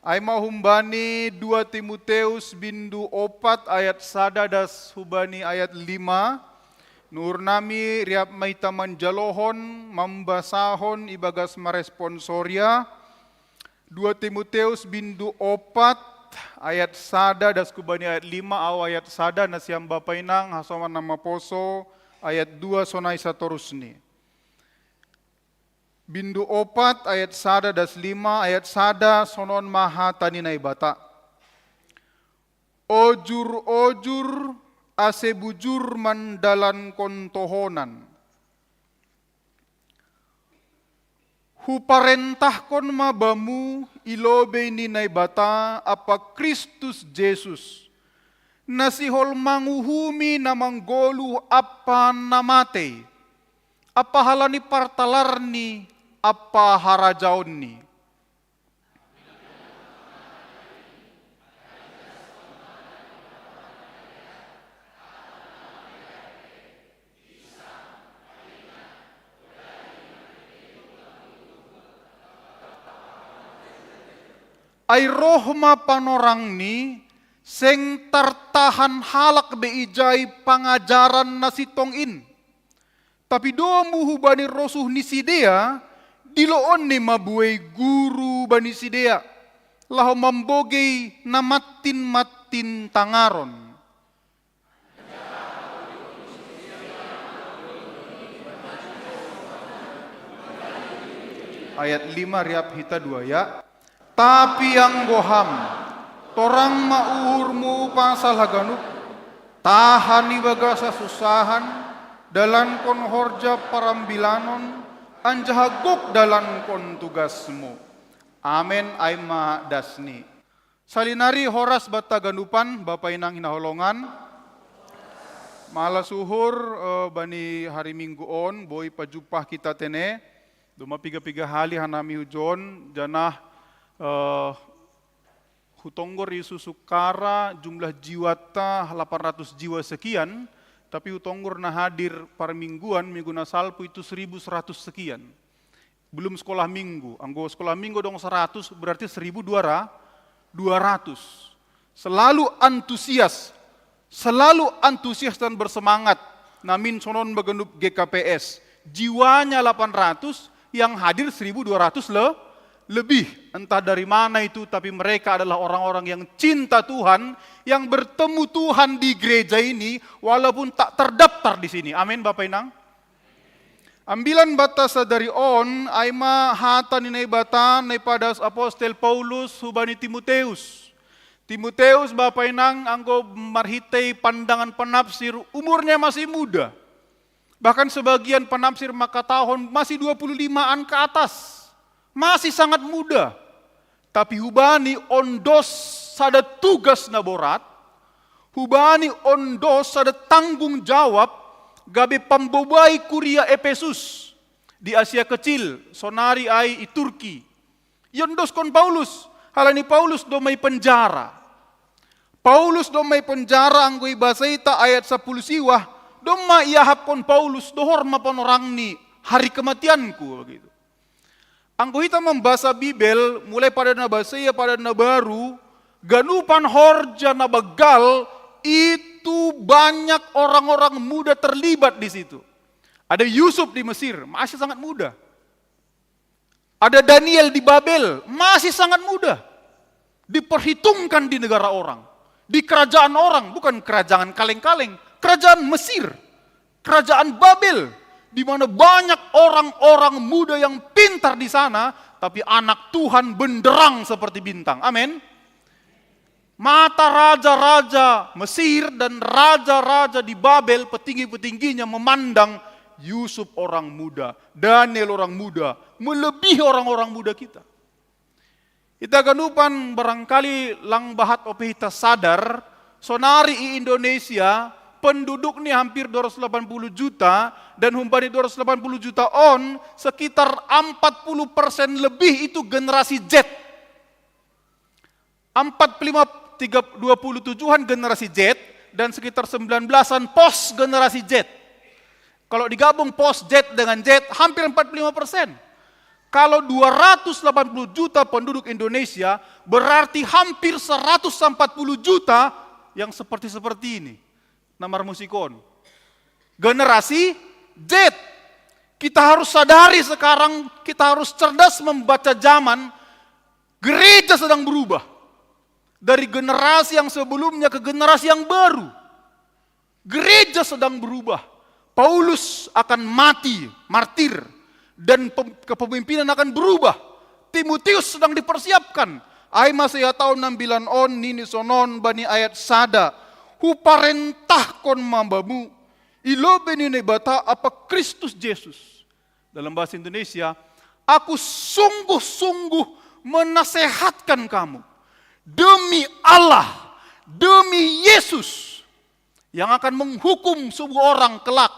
ai ma humbani dua Timoteus bindu opat ayat sada das hubani ayat lima. Nuhur nami riap ma hita manjalohon, mambasahon ibagas maresponsoria. Dua Timoteus bindu opat ayat sada das hubani ayat lima, au ayat sada, nasiam bapa inang hasoman na maposo ayat dua sonai satorusni. Bindu opat ayat sada das lima, ayat sada sonon ma hata ni Naibata. Ojur-ojur ase bujur mandalankon tohonan. Huparentahkon ma bamu i lobei ni Naibata ampa Kristus Jesus, na sihol manguhumi na manggoluh ampa na matei, ampa halani partalarni ampa harajaonni. Ai roh ma panorangni, seng tartahan halak be ijai pangajaran na sintong in. Tapi domu hubani rosuh ni sidea, diloonni ma buei guru bani sidea, laho mambogei na mattin-mattin tangaron. Ayat lima riap hita dua ya. Tapi anggo ham, torang ma uhurmu pasal haganup, tahan ibagas hasunsahan, dalankon horja parambilanon, anjaha gok dalankon tugasmu. Amen, ai ma dasni. Salinari horas banta haganupan, bapa inang hinaholongan. Malas uhur, eh, bani hari Minggu on, boi pajumpah hita tene. Domma piga-piga hali hanami hujon, janah, eh, hutonggor i susukara jumlah jiwanta lapan ratus jiwa sekian, tapi hutonggor na hadir parmingguan, minggu na salpu itu seribu seratus sekian. Belum sekolah minggu. Anggo sekolah minggu dong seratus, berarti seribu dua ratus. Selalu antusias, selalu antusias dan bersemangat. Namin sonon ma ganup G K P S. Jiwanya lapan ratus, yang hadir seribu dua ratus le-, lebih. Entah dari mana itu, tapi mereka adalah orang-orang yang cinta Tuhan, yang bertemu Tuhan di gereja ini, walaupun tak terdaftar di sini. Amin, Bapak Inang. Ambilan banta sadari on, ai ma hata ni Naibata na ipadas apostel Paulus hubani Timoteus. Timoteus, Bapa Inang, anggo marhitei pandangan penafsir, umurnya masih muda. Bahkan sebagian penafsir mangkatahon masih dua puluh limaan ke atas. Masih sangat muda. Tapi hubani on dos sada tugas na borat, hubani on dos sada tanggung jawab, gabe pambobai kuria Epesus di Asia Kecil, sonari ai i Turki. Iondoskon Paulus, halani Paulus domma i penjara. Paulus domma i penjara, anggo ibasa hita ayat sapuluh siwah, domma iahapkon Paulus, dohor ma panorangni, hari kematianku, begitu. Anggo hita mambasa Bibel, mulai Padan na Basia, Padan na Baru, ganupan horja na banggal, i Begitu banyak orang-orang muda terlibat di situ. Ada Yusuf di Mesir, masih sangat muda. Ada Daniel di Babel, masih sangat muda. Diperhitungkan di negara orang, di kerajaan orang, bukan kerajaan kaleng-kaleng, kerajaan Mesir, kerajaan Babel, di mana banyak orang-orang muda yang pintar di sana, tapi anak Tuhan benderang seperti bintang. Amin. Mata raja-raja Mesir dan raja-raja di Babel, petinggi-petingginya memandang Yusuf orang muda, Daniel orang muda, melebihi orang-orang muda kita. Ita ganupan barangkali lang bahat ope ita sadar, sonari i Indonesia, penduduknya hampir dua ratus delapan puluh juta, dan humbani dua ratus delapan puluh juta on, sekitar empat puluh persen lebih itu generasi Z. Empat puluh lima, tiga, dua puluh tujuhan generasi Z, dan sekitar sembilan belasan pos generasi Z. Kalau digabung pos Z dengan Z, hampir empat puluh lima persen. Kalau dua ratus delapan puluh juta penduduk Indonesia, berarti hampir seratus empat puluh juta yang seperti-seperti ini. Na marmusikon. Generasi Z. Kita harus sadari sekarang, kita harus cerdas membaca zaman. Gereja sedang berubah. Dari generasi yang sebelumnya ke generasi yang baru. Gereja sedang berubah. Paulus akan mati, martir. Dan pem- kepemimpinan akan berubah. Timotius sedang dipersiapkan. Ai masa ia tahun nambilan on nini sonon bani ayat sada. Huparentahkon ma bamu. I lobei ni Naibata apa Kristus Jesus. Dalam bahasa Indonesia, aku sungguh-sungguh menasehatkan kamu. Demi Allah, demi Yesus yang akan menghukum sebuah orang kelak.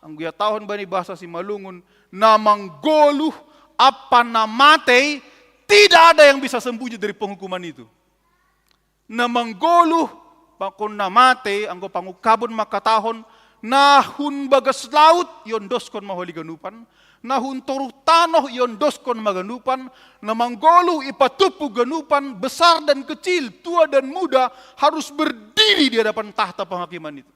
Anggo ia tahun bani bahasa Simalungun, na manggoluh apa na matei, tidak ada yang bisa sembunyi dari penghukuman itu. Na manggoluh, pakon na matei, anggo pangungkabon mangkatahon, na hun bagas laut, iondoskon ma holi ganupan, na hun toruh tanoh, iondoskon ma ganupan, na manggoluh, ipatumpu ganupan, besar dan kecil, tua dan muda, harus berdiri di hadapan tahta penghakiman itu.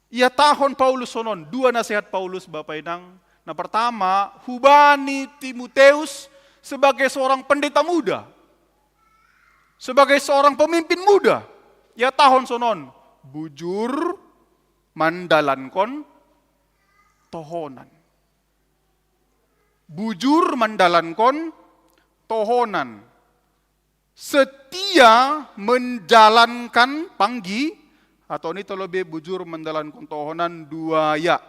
Ia tahon Paulus sonon, dua nasihat Paulus, Bapa Inang. Na pertama, hubani Timoteus sebagai seorang pendeta muda, sebagai seorang pemimpin muda. Ia tahon sonon, bujur mandalankon tohonan. Bujur mandalankon tohonan. Setia menjalankan panggi, atau ni tolobe bujur mandalankon tohonan dua ya.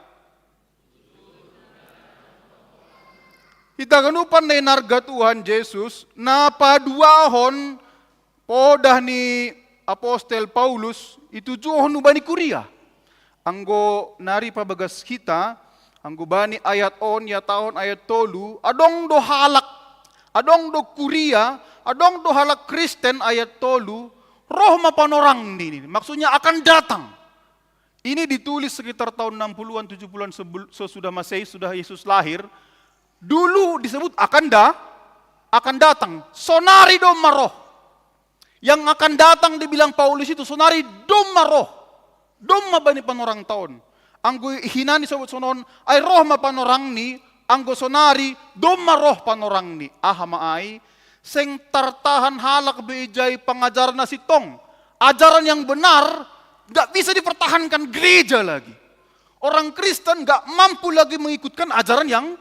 Ita ganupan na inarga Tuhan Jesus, na paduahon podah ni apostel Paulus, itujuhon hubani kuria. Anggo nari pabagas hita, anggo bani ayat on, ia tahon ayat tolu, adong do halak, adong do kuria, adong do halak Kristen ayat tolu, roh ma panorangni, maksudnya akan datang. Ini ditulis sekitar tahun enam puluhan, tujuh puluhan sebel- sesudah Masehi, sudah Yesus lahir. Dulu disebut akan da, akan datang. Sonari domma roh. Yang akan datang dibilang Paulus itu sonari domma roh. Domma bani panorang taon. Anggo hinan disebut sonon, ai roh ma panorangni, anggo sonari domma roh panorangni. Aha ma ai, seng tartahan halak be ijai pangajaran na sintong. Ajaran yang benar nggak bisa dipertahankan gereja lagi. Orang Kristen nggak mampu lagi mengikutkan ajaran yang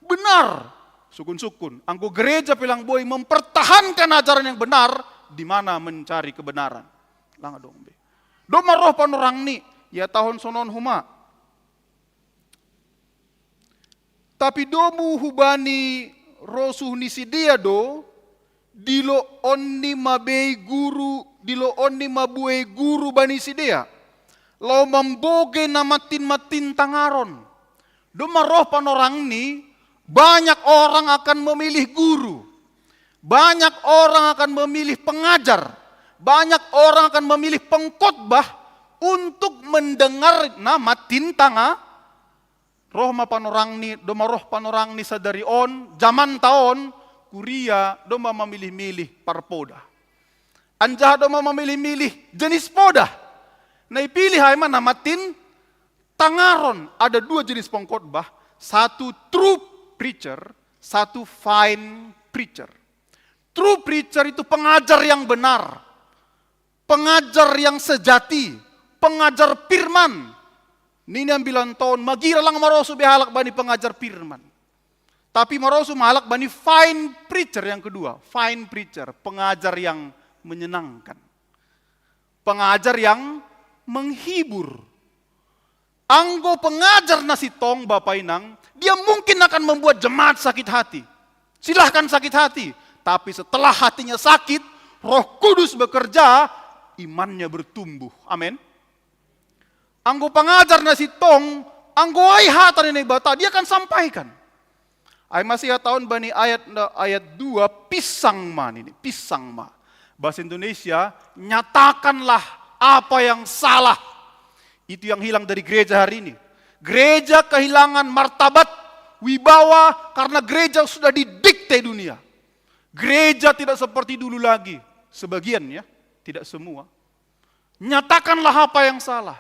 benar. Sukun-sukun. Anggo gereja pe lang boi mempertahankan ajaran yang benar, di mana mencari kebenaran? Lang adong be. Domma roh panorangni, ia tahon sonon homa. Tapi domu hubani rosuh ni sidea do, diloonni ma bei guru, diloonni ma buei guru bani sidea. Laho mambogei na mantin-mantin tangaron. Domma roh panorangni, banyak orang akan memilih guru. Banyak orang akan memilih pengajar. Banyak orang akan memilih pengkhotbah untuk mendengar na mantin tanga. Roh ma panorangni, domma roh panorangni sadari on, jaman taon, kuria, domma mamilih-milih parpoda. Anjaha domma mamilih-milih jenis poda. Naipilih ai ma na matin tangaron, ada dua jenis pengkhotbah, satu true preacher, satu fine preacher. True preacher itu pengajar yang benar, pengajar yang sejati, pengajar firman. Nini ambilan toun, magira lang marosu be halak bani pengajar firman. Tapi marosu ma halak bani fine preacher yang kedua, fine preacher, pengajar yang menyenangkan. Pengajar yang menghibur. Anggo pengajar na sintong, Bapa Inang, dia mungkin akan membuat jemaat sakit hati. Silahkan sakit hati. Tapi setelah hatinya sakit, Roh Kudus bekerja, imannya bertumbuh. Amin. Anggo pengajar na sintong, anggo ai hata ni Naibata, dia akan sampaikan. Ai ma sihataon bani ayat, ayat dua, pisang ma nini, pisang ma. Bahasa Indonesia, nyatakanlah apa yang salah. Itu yang hilang dari gereja hari ini. Gereja kehilangan martabat, wibawa, karena gereja sudah didikte dunia. Gereja tidak seperti dulu lagi. Sebagian ya, tidak semua. Nyatakanlah apa yang salah.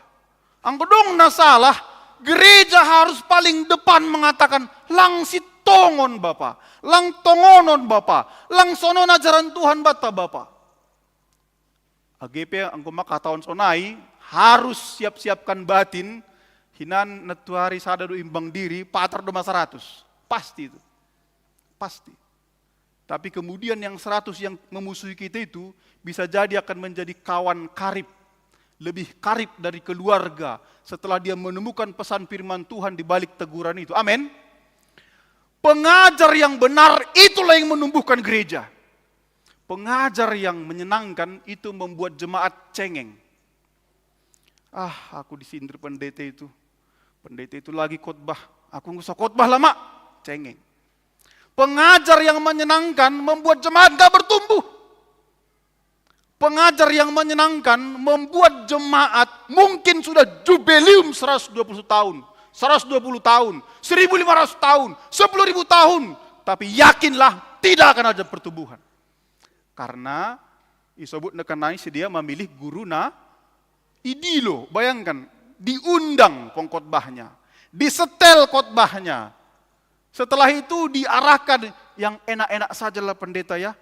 Anggo dong na salah, gereja harus paling depan mengatakan, lang sintongon Bapa, lang tongonon Bapa, lang sonon ajaran Tuhan banta Bapa. Age pe anggo mangkatahon sonai, harus siap-siapkan batin, hinan nantuari sada do imbang diri, patar do ma saratus. Pasti itu. Pasti. Tapi kemudian yang seratus yang memusuhi kita itu bisa jadi akan menjadi kawan karib, lebih karib dari keluarga setelah dia menemukan pesan firman Tuhan di balik teguran itu. Amin. Pengajar yang benar itulah yang menumbuhkan gereja. Pengajar yang menyenangkan itu membuat jemaat cengeng. Ah, aku disindir pendeta itu. Pendeta itu lagi khotbah. Aku nggak usah khotbah lama. Cengeng. Pengajar yang menyenangkan membuat jemaat gak bertumbuh. Pengajar yang menyenangkan membuat jemaat mungkin sudah jubileum seratus dua puluh tahun, seratus dua puluh tahun, seribu lima ratus tahun, sepuluh ribu tahun. Tapi yakinlah, tidak akan ada pertumbuhan. Karena isobut na kenai sedia memilih guru na idilo, bayangkan, diundang pengkhotbahnya, disetel khotbahnya. Setelah itu diarahkan, yang enak-enak sajalah pendeta ya.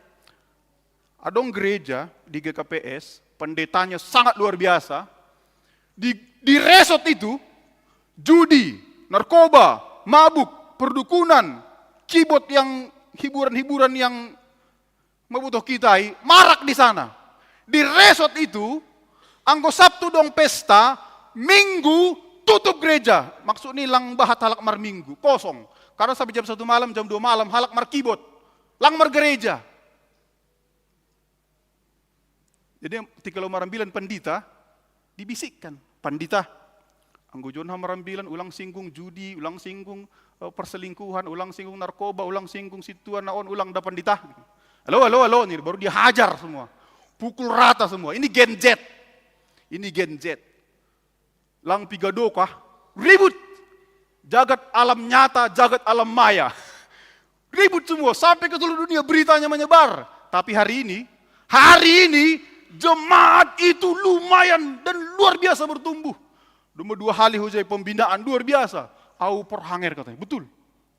Adong gereja di G K P S, pendetanya sangat luar biasa. Di, di resort itu, judi, narkoba, mabuk, perdukunan, keyboard yang hiburan-hiburan yang mabutuh kita i, marak di sana. Di resort itu, anggo Sabtu dong pesta, Minggu tutup gereja. Maksudnya lang bahat halak marminggu, kosong. Karena sampai jam satu malam, jam dua malam, halak markeyboard. Lang margereja. Jadi ketika lo marambilan pandita, dibisikkan, "Pandita, anggo jon ha marambilan, ulang singgung judi, ulang singgung eh, perselingkuhan, ulang singgung narkoba, ulang singgung situan na on, ulang da pandita." "Halo, halo, halo," nih, baru dihajar semua. Pukul rata semua. Ini Gen Z. Ini Gen Z. Lang piga dokah, ribut. Jagat alam nyata, jagat alam maya. Ribut semua, sampai ke seluruh dunia beritanya menyebar. Tapi hari ini, hari ini jemaat itu lumayan dan luar biasa bertumbuh. Dua, dua kali hujai pembinaan luar biasa. Au porhanger katanya, betul.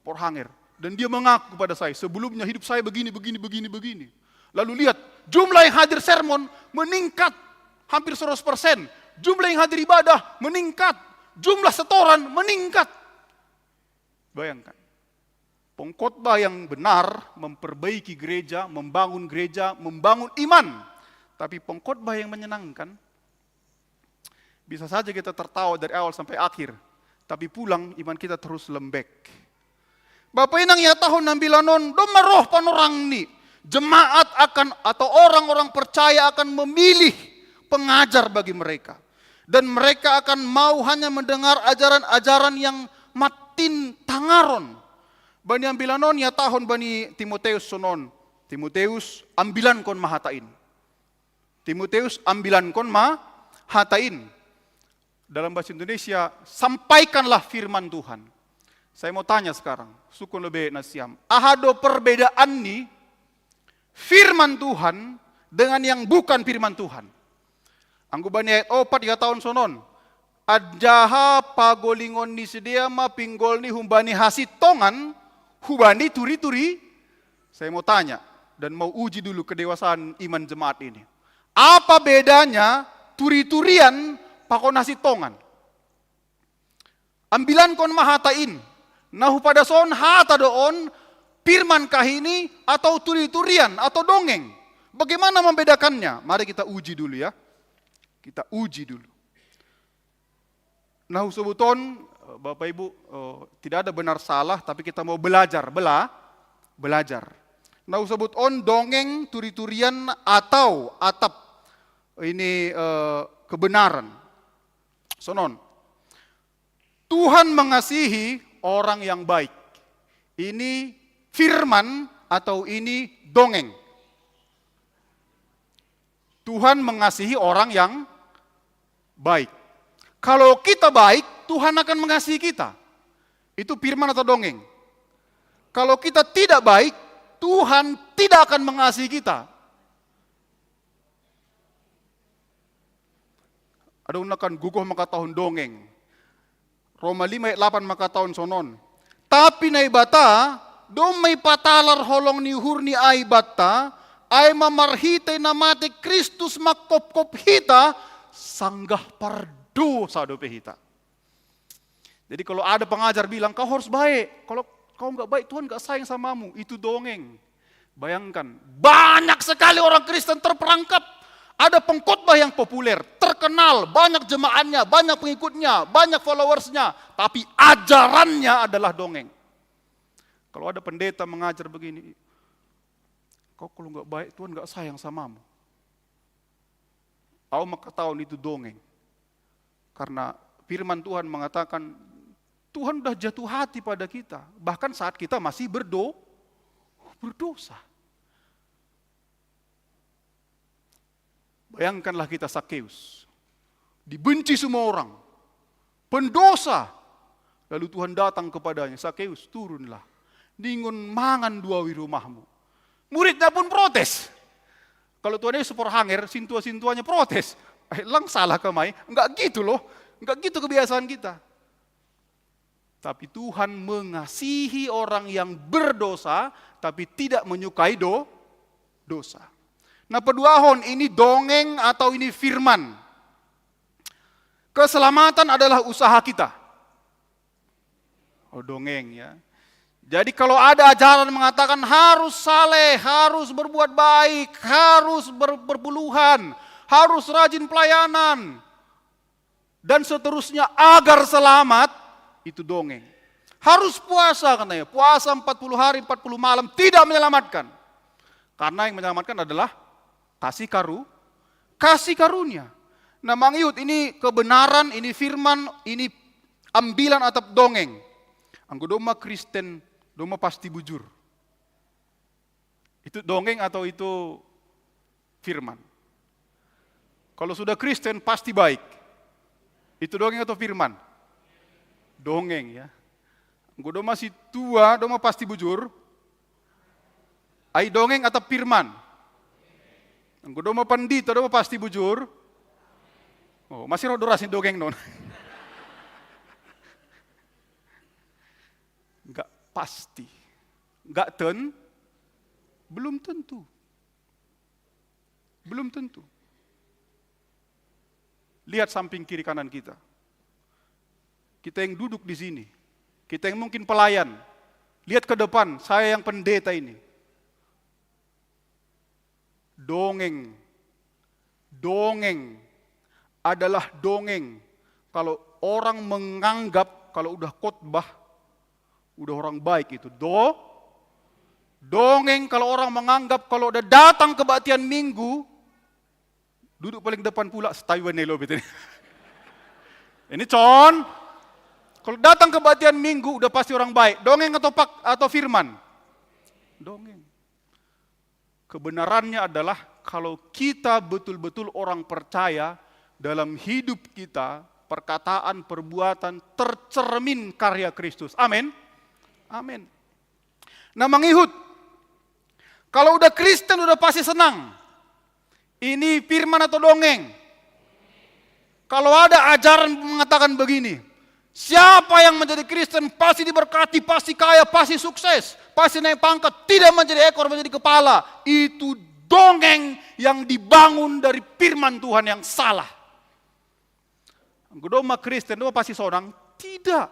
Porhanger. Dan dia mengaku kepada saya, "Sebelumnya hidup saya begini, begini, begini, begini." Lalu lihat, jumlah yang hadir sermon meningkat hampir seratus persen. Jumlah yang hadir ibadah meningkat. Jumlah setoran meningkat. Bayangkan. Pengkhotbah yang benar memperbaiki gereja, membangun gereja, membangun iman. Tapi pengkhotbah yang menyenangkan, bisa saja kita tertawa dari awal sampai akhir, tapi pulang iman kita terus lembek. Bapa inang, ia tahun ambilan on, doma roh panorang ni, jemaat akan atau orang-orang percaya akan memilih pengajar bagi mereka. Dan mereka akan mau hanya mendengar ajaran-ajaran yang matin tangaron. Bani ambilan on ia tahun bani Timoteus sonon. Timoteus, ambilankon ma hata in. Timoteus, ambilankon ma hata in. Dalam bahasa Indonesia, sampaikanlah firman Tuhan. Saya mau tanya sekarang, sukun lebe nasiam. Aha do perbedaan ni firman Tuhan dengan yang bukan firman Tuhan? Anggo bani ayat opat dikatakan sonon. Anjaha pagolingon ni sidea ma pinggolni humbani hasitongan, humbani turi-turi. Saya mau tanya dan mau uji dulu kedewasaan iman jemaat ini. Apa bedanya turi-turian pakon hasitongan? Ambilankon ma hata in. Na hupadas on hata do on, firman kahini atau turi-turian atau dongeng. Bagaimana membedakannya? Mari kita uji dulu ya. Kita uji dulu. Na husobut on, Bapak Ibu, eh, tidak ada benar salah, tapi kita mau belajar, bela, belajar. Na husobut on dongeng, turi-turian atau atap ini, eh, kebenaran. Sonon. Tuhan mengasihi orang yang baik. Ini firman atau ini dongeng. Tuhan mengasihi orang yang baik. Kalau kita baik, Tuhan akan mengasihi kita. Itu firman atau dongeng? Kalau kita tidak baik, Tuhan tidak akan mengasihi kita. Ada unakan gugoh mangkatahon dongeng. Roma lima ayat delapan mangkatahon sonon. Tapi Naibata, domma ipatalar holong ni uhurni ai banta, ai ma marhitei na mate Kristus mangkopkop hita, sanggah pardosa dope hita. Jadi kalau ada pengajar bilang, "Kau harus baik. Kalau kau nggak baik, Tuhan nggak sayang samamu." Itu dongeng. Bayangkan, banyak sekali orang Kristen terperangkap. Ada pengkhotbah yang populer, terkenal, banyak jemaatnya, banyak pengikutnya, banyak followersnya. Tapi ajarannya adalah dongeng. Kalau ada pendeta mengajar begini, "Kau kalau nggak baik, Tuhan nggak sayang samamu." Au mangkatahon itu dongeng. Karena firman Tuhan mengatakan, Tuhan udah jatuh hati pada kita. Bahkan saat kita masih berdo, berdosa. Bayangkanlah kita Sakeus. Dibenci semua orang. Pendosa. Lalu Tuhan datang kepadanya, "Sakeus, turunlah. Ningon mangan do au i rumahmu." Muridnya pun protes. Kalau Tuhan Yesus porhanger, sintua-sintuanya protes. "Eh, lang salah kemai." Enggak gitu loh. Enggak gitu kebiasaan kita. Tapi Tuhan mengasihi orang yang berdosa, tapi tidak menyukai do, dosa. Nah, peduahon ini dongeng atau ini firman. Keselamatan adalah usaha kita. Oh, dongeng ya. Jadi kalau ada ajaran mengatakan harus saleh, harus berbuat baik, harus ber, berpuluhan, harus rajin pelayanan, dan seterusnya agar selamat, itu dongeng. Harus puasa katanya, puasa empat puluh hari, empat puluh malam tidak menyelamatkan. Karena yang menyelamatkan adalah kasih karu, kasih karunia. Nah, mangihut ini kebenaran, ini firman, ini ambilan atap dongeng. Anggo domma Kristen, domma pasti bujur. Itu dongeng atau itu firman? Kalau sudah Kristen pasti baik. Itu dongeng atau firman? Dongeng ya. Anggo domma sintua, domma pasti bujur. Ai dongeng atap firman? Anggo domma pandita, domma pasti bujur. Oh, masih ro durasi dongeng non. Enggak pasti. Enggak ten, belum tentu. Belum tentu. Lihat samping kiri kanan kita. Kita yang duduk di sini. Kita yang mungkin pelayan. Lihat ke depan, saya yang pendeta ini. Dongeng. Dongeng adalah dongeng. Kalau orang menganggap, kalau udah khotbah, udah orang baik itu. Do, dongeng kalau orang menganggap kalau udah datang kebaktian minggu, duduk paling depan pula, setai wanelo betul. Ini con, kalau datang kebaktian minggu udah pasti orang baik. Dongeng atau pak atau firman? Dongeng. Kebenarannya adalah kalau kita betul-betul orang percaya, dalam hidup kita, perkataan, perbuatan tercermin karya Kristus. Amin. Amin. Nah, mangihut. Kalau udah Kristen udah pasti senang. Ini firman atau dongeng? Kalau ada ajaran mengatakan begini, siapa yang menjadi Kristen pasti diberkati, pasti kaya, pasti sukses, pasti naik pangkat, tidak menjadi ekor, menjadi kepala, itu dongeng yang dibangun dari firman Tuhan yang salah. Anggo domma Kristen, domma pasti sonang? Tidak.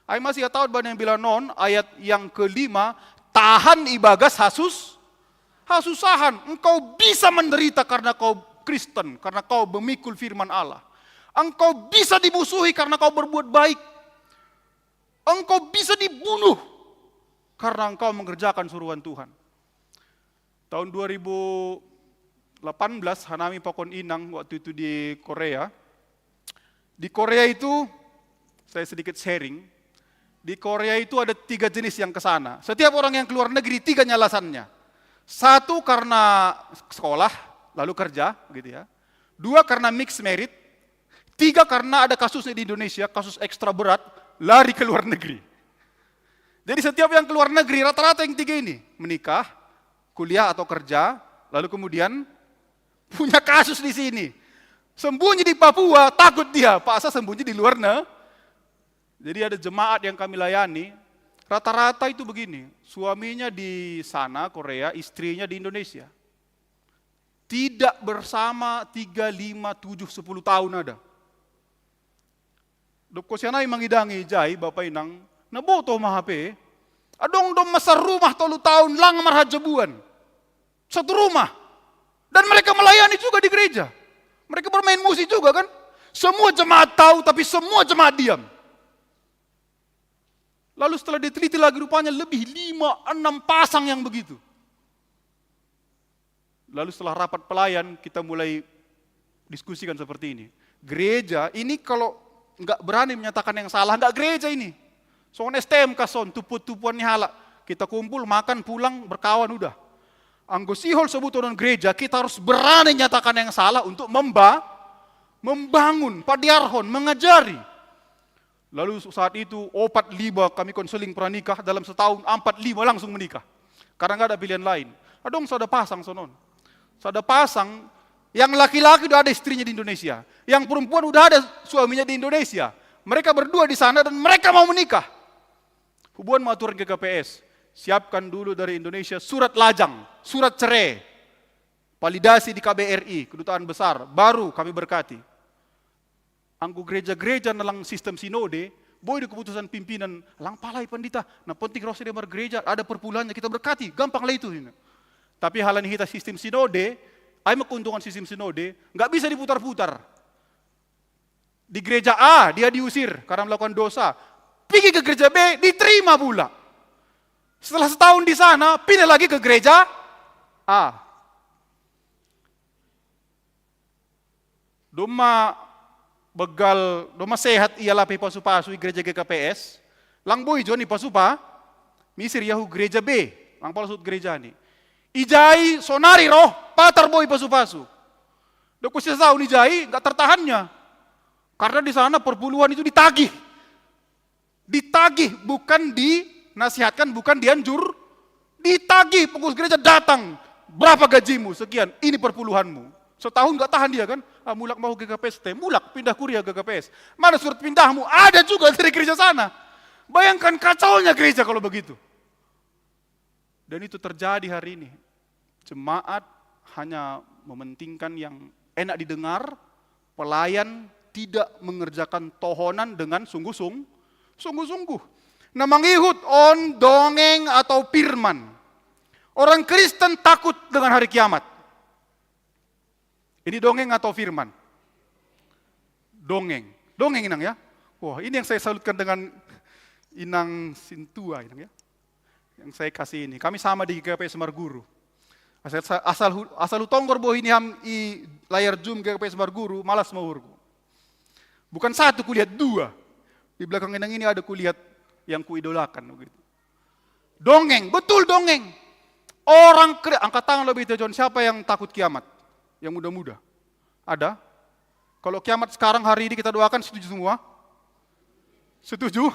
Ai masih tahu bahwa yang bilang non, ayat yang kelima, tahan ibagas hasus, hasusahan. Engkau bisa menderita karena kau Kristen, karena kau memikul firman Allah. Engkau bisa dimusuhi karena kau berbuat baik. Engkau bisa dibunuh karena engkau mengerjakan suruhan Tuhan. Tahun dua ribu delapan belas, hanami pakon inang waktu itu di Korea. Di Korea itu, saya sedikit sharing, di Korea itu ada tiga jenis yang ke sana. Setiap orang yang keluar negeri, tiga alasannya. Satu karena sekolah, lalu kerja, gitu ya. Dua karena mixed married. Tiga karena ada kasusnya di Indonesia, kasus ekstra berat, lari ke luar negeri. Jadi setiap yang keluar negeri, rata-rata yang tiga ini, menikah, kuliah atau kerja, lalu kemudian punya kasus di sini. Sembunyi di Papua, takut dia, paksa sembunyi di luar negeri. Jadi ada jemaat yang kami layani, rata-rata itu begini, suaminya di sana, Korea, istrinya di Indonesia. Tidak bersama tiga, lima, tujuh, sepuluh tahun ada. Dob kosianai mangidangi jai, Bapak Inang, naboto ma hape. Adong domma sarumah tolu tahun lang marhajabuan. Satu rumah. Dan mereka melayani juga di gereja. Mereka bermain musik juga kan. Semua jemaat tahu, tapi semua jemaat diam. Lalu setelah diteliti lagi, rupanya lebih lima, enam pasang yang begitu. Lalu setelah rapat pelayan, kita mulai diskusikan seperti ini. Gereja ini kalau nggak berani menyatakan yang salah, nggak gereja ini. Songon S T M ka son, tupu-tupuan ni halak. Kita kumpul, makan, pulang, berkawan, udah. Anggo sihol sebutan gereja, kita harus berani nyatakan yang salah untuk memba-, membangun, padiarhon, mengajari. Lalu saat itu, opat lima kami konseling pranikah, dalam setahun, empat lima langsung menikah. Karena nggak ada pilihan lain. Adong sada pasang sonon. Sada pasang, yang laki-laki udah ada istrinya di Indonesia. Yang perempuan udah ada suaminya di Indonesia. Mereka berdua di sana dan mereka mau menikah. Hubungan ma aturan G K P S. Siapkan dulu dari Indonesia surat lajang, surat cerai. Validasi di K B R I, kedutaan besar. Baru kami berkati. Anggo gereja-gereja na lang sistem sinode, boi do keputusan pimpinan, lang pala i pandita, na penting ro sadia margereja, ada perpuluhannya, kita berkati, gampang lah itu. Tapi halani hita sistem sinode, ai ma keuntungan sistem sinode, nggak bisa diputar-putar. Di gereja A, dia diusir karena melakukan dosa. Pergi ke gereja B, diterima pula. Setelah setahun di sana, pindah lagi ke gereja A. Domma begal, domma sehat ia lape pasu-pasu i gereja G K P S, lang boi jo ni pasu-pa-, misir ia hu gereja B, lang pala suhut gereja ni. Ijai sonari roh, patar boi pasu-pasu. Dob kosianai ijai, nggak tertahannya. Karena di sana perpuluhan itu ditagih. Ditagih, bukan dinasihatkan, bukan dianjur. Ditagih, pengurus gereja datang. Berapa gajimu? Sekian, ini perpuluhanmu. Setahun nggak tahan dia kan? Ah, mulak mau G K P S, teh. Mulak, pindah kuria G K P S. Mana surat pindahmu? Ada juga dari gereja sana. Bayangkan kacaunya gereja kalau begitu. Dan itu terjadi hari ini. Jemaat hanya mementingkan yang enak didengar, pelayan tidak mengerjakan tohonan dengan sungguh-sung-, sungguh-sungguh. Nah, mangihut on dongeng atau firman. Orang Kristen takut dengan hari kiamat. Ini dongeng atau firman? Dongeng. Dongeng, Inang, ya. Wah, ini yang saya salutkan dengan Inang Sintua, Inang, ya. Yang saya kasih ini. Kami sama di G K P S Marguru. Asal, asal, hu-, asal hutonggor bohi ni ham i layar Zoom G K P S Marguru, malas ma uhurku. Bukan satu, kulihat dua. Di belakang Inang ini ada kulihat yang kuidolakan begitu. Dongeng, betul dongeng. Orang kre-, angkat tangan lebih John, siapa yang takut kiamat? Yang muda-muda. Ada? Kalau kiamat sekarang hari ini kita doakan, setuju semua? Setuju?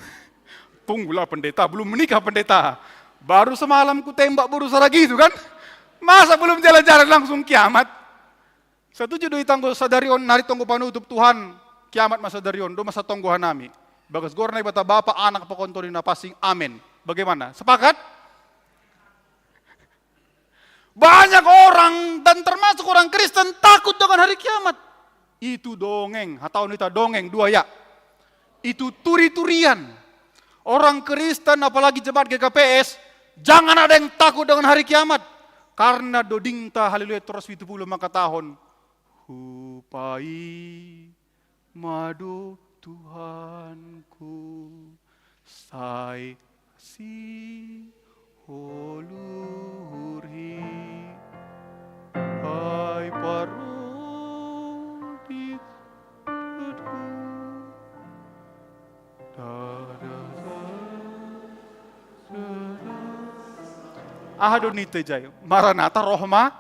Tunggulah pendeta, belum menikah pendeta. Baru semalam ku tembak baru saragi itu kan? Masa belum jalan-jalan langsung kiamat? Setuju do hita anggo sadari on nari tonggo panutup, Tuhan, kiamat masa dari on, do masa tonggo hanami. Bagas gor Naibata Bapa, Anak, pakon Tondi Napansing. Amin. Bagaimana? Sepakat? Banyak orang dan termasuk orang Kristen takut dengan hari kiamat. Itu dongeng, atau nita dongeng, dua ya. Itu turi-turian. Orang Kristen, apalagi jemaat G K P S, jangan ada yang takut dengan hari kiamat. Karena dodingta Haleluya seratus tujuh puluh maka tahun. Hupai mado Tuhanku, sai si holuhurhi, hai parodi. Aha do nita jai? Maranatha, roh ma.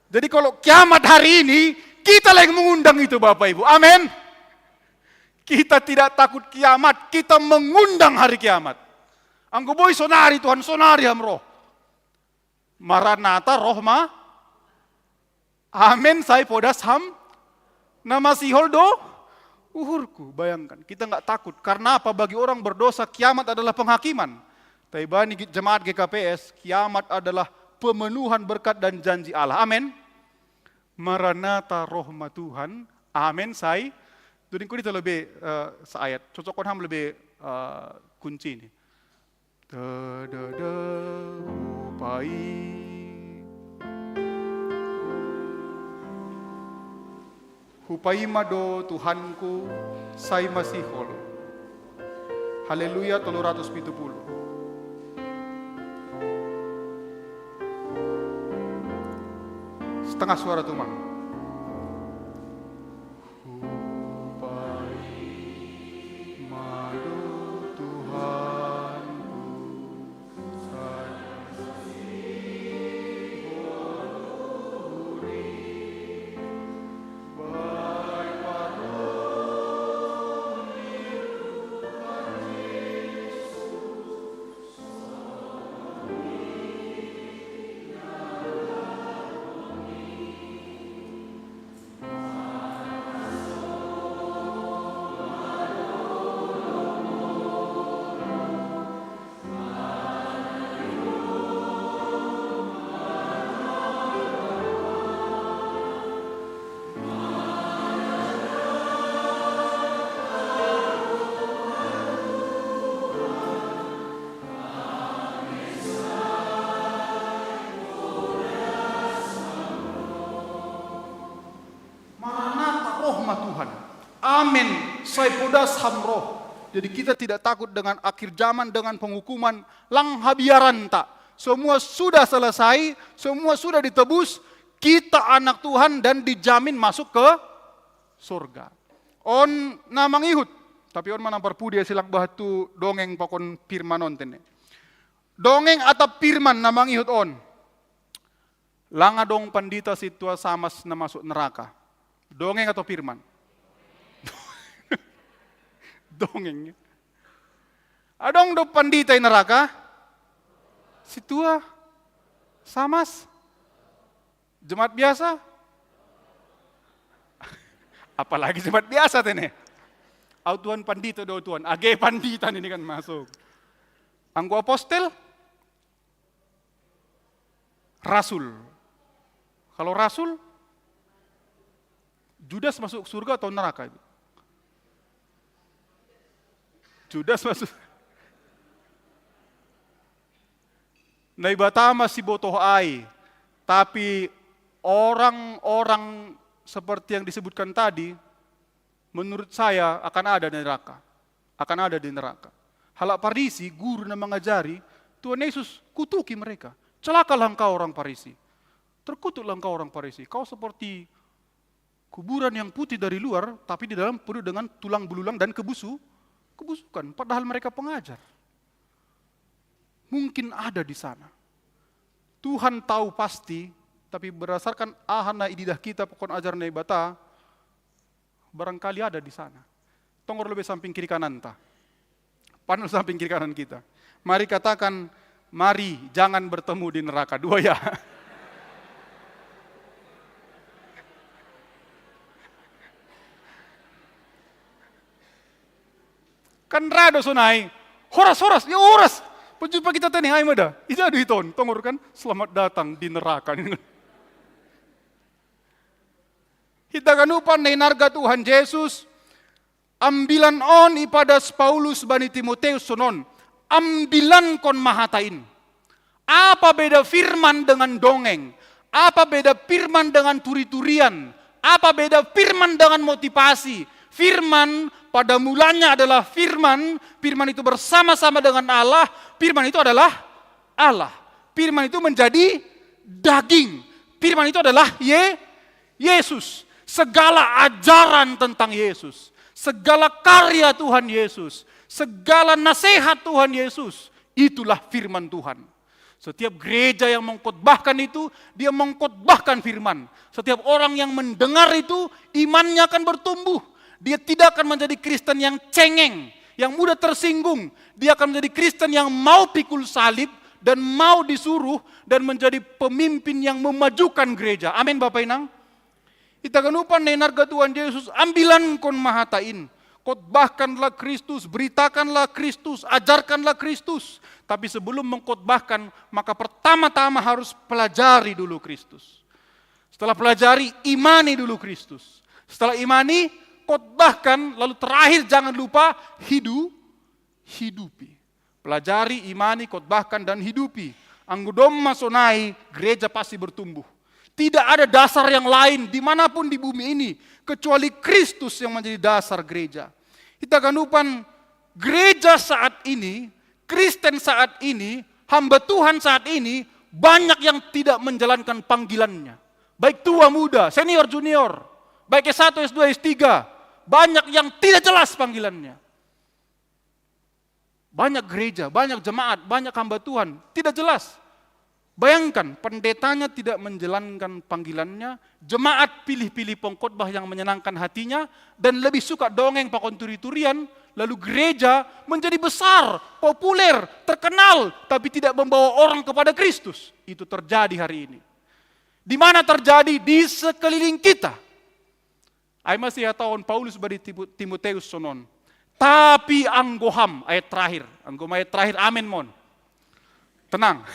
Jadi kalau kiamat hari ini, kita lah yang mengundang itu, Bapak Ibu. Amin. Kita tidak takut kiamat, kita mengundang hari kiamat. Anggo boi sonari Tuhan, sonari ham ro. Maranatha, roh ma. Amin, sai podas ham na masihol do uhurku. Bayangkan, kita nggak takut. Karena apa? Bagi orang berdosa, kiamat adalah penghakiman. Tapi bagi jemaat G K P S, kiamat adalah pemenuhan berkat dan janji Allah. Amin. Maranatha, roh ma Tuhan. Amin, sai. Dodingku nita lebih eh, seayat. Cocokkon ham lebih eh, kunci ini. Tadada, hupai. Hupai ma do Tuhanku, sai masihol. Haleluya, tolu ratus pitu puluh. Setengah suara, Tumang. Hupai ma do Tuhanku, sai Maranatha, roh ma Tuhan. Amin. Sai podas ham roh. Jadi kita tidak takut dengan akhir zaman, dengan penghukuman, lang habiaranta. Semua sudah selesai, semua sudah ditebus, kita anak Tuhan dan dijamin masuk ke surga. On na mangihut, tapi on ma na parpudi, silak bahat tu dongeng pakon firman on tene. Dongeng atap firman na mangihut on. Lang adong pandita sintua samas na masuk neraka. Dongeng atau firman? Dongeng. Adong do pandita i neraka? Sintua samas. Jemaat biasa? Apalagi jemaat biasa tene. Au Tuhan pandita do Tuhan. Age pandita ini kan masuk. Anggo apostel? Rasul. Kalau rasul, Judas masuk surga atau neraka itu? Judas masuk. Naibata ma sibotoh ai, tapi orang-orang seperti yang disebutkan tadi, menurut saya akan ada di neraka. Akan ada di neraka. Halak Parisi, guru na mangajari, Tuhan Yesus kutuki mereka. Celakalah engkau orang Parisi. Terkutuklah engkau orang Parisi. Kau seperti kuburan yang putih dari luar, tapi di dalam penuh dengan tulang belulang dan kebusu, kebusukan. Padahal mereka pengajar. Mungkin ada di sana. Tuhan tahu pasti, tapi berdasarkan aha na ididah kita pakon ajar Naibata, barangkali ada di sana. Tongor lebih samping kiri kanan ta. Panul samping kiri kanan kita. Mari katakan, mari jangan bertemu di neraka. Dua ya. Kan rado sonai. Horas, horas, ya horas. Pejumpa kita tene, ai mada. Ija du iton, tongor kan, selamat datang di neraka. Hita ganupan na inarga Tuhan Jesus, ambilan on ipadas Paulus bani Timoteus sonon, ambilan kon ma hata in. Apa beda firman dengan dongeng? Apa beda firman dengan turi-turian? Apa beda firman dengan motivasi? Firman pada mulanya adalah firman, firman itu bersama-sama dengan Allah, firman itu adalah Allah. Firman itu menjadi daging. Firman itu adalah Ye-, Yesus. Segala ajaran tentang Yesus, segala karya Tuhan Yesus, segala nasihat Tuhan Yesus, itulah firman Tuhan. Setiap gereja yang mengkhotbahkan itu, dia mengkhotbahkan firman. Setiap orang yang mendengar itu, imannya akan bertumbuh. Dia tidak akan menjadi Kristen yang cengeng, yang mudah tersinggung. Dia akan menjadi Kristen yang mau pikul salib dan mau disuruh dan menjadi pemimpin yang memajukan gereja. Amin, Bapak Inang. Ita ganupan na inarga Tuhan Jesus, ambilan kon ma hata in. Khotbahkanlah Kristus, beritakanlah Kristus, ajarkanlah Kristus. Tapi sebelum mengkhotbahkan, maka pertama-tama harus pelajari dulu Kristus. Setelah pelajari, imani dulu Kristus. Setelah imani, khotbahkan, lalu terakhir jangan lupa hidu-, hidupi. Pelajari, imani, khotbahkan, dan hidupi. Anggo domma sonai, gereja pasti bertumbuh. Tidak ada dasar yang lain dimanapun di bumi ini, kecuali Kristus yang menjadi dasar gereja. Hita ganupan, gereja saat ini, Kristen saat ini, hamba Tuhan saat ini, banyak yang tidak menjalankan panggilannya. Baik tua muda, senior junior, baik S satu, S dua, S tiga, banyak yang tidak jelas panggilannya. Banyak gereja, banyak jemaat, banyak hamba Tuhan, tidak jelas. Bayangkan, pendetanya tidak menjalankan panggilannya, jemaat pilih-pilih pengkhotbah yang menyenangkan hatinya, dan lebih suka dongeng pakon turi-turian, lalu gereja menjadi besar, populer, terkenal, tapi tidak membawa orang kepada Kristus. Itu terjadi hari ini. Di mana terjadi? Di sekeliling kita. Ai ma si hata on Paulus bani Timu-, Timoteus sonon. Tapi anggo ham, ayat terakhir. Anggo ma ayat terakhir, amin mon. Tenang.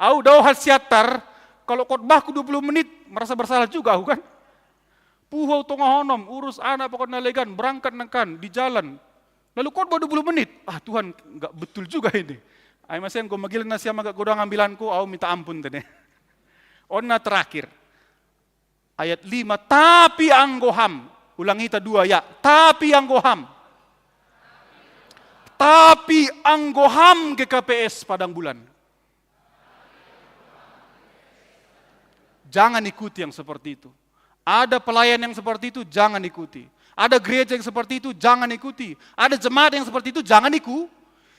Au dao hasiantar, kalau khotbahku dua puluh menit, merasa bersalah juga aku kan. Puho tonga honom, urus anak pakon na legan, berangkat nangkan, di jalan. Lalu khotbah dua puluh menit. Ah Tuhan, nggak betul juga ini. Ai ma si anggo magiling nasiam agak godang ambilanku, au minta ampun tene. On na terakhir. Ayat lima, tapi anggo ham. Ulang ita dua ya. Tapi anggo ham. Tapi anggo ham G K P S Padang Bulan. Jangan ikuti yang seperti itu. Ada pelayan yang seperti itu, jangan ikuti. Ada gereja yang seperti itu, jangan ikuti. Ada jemaat yang seperti itu, jangan iku.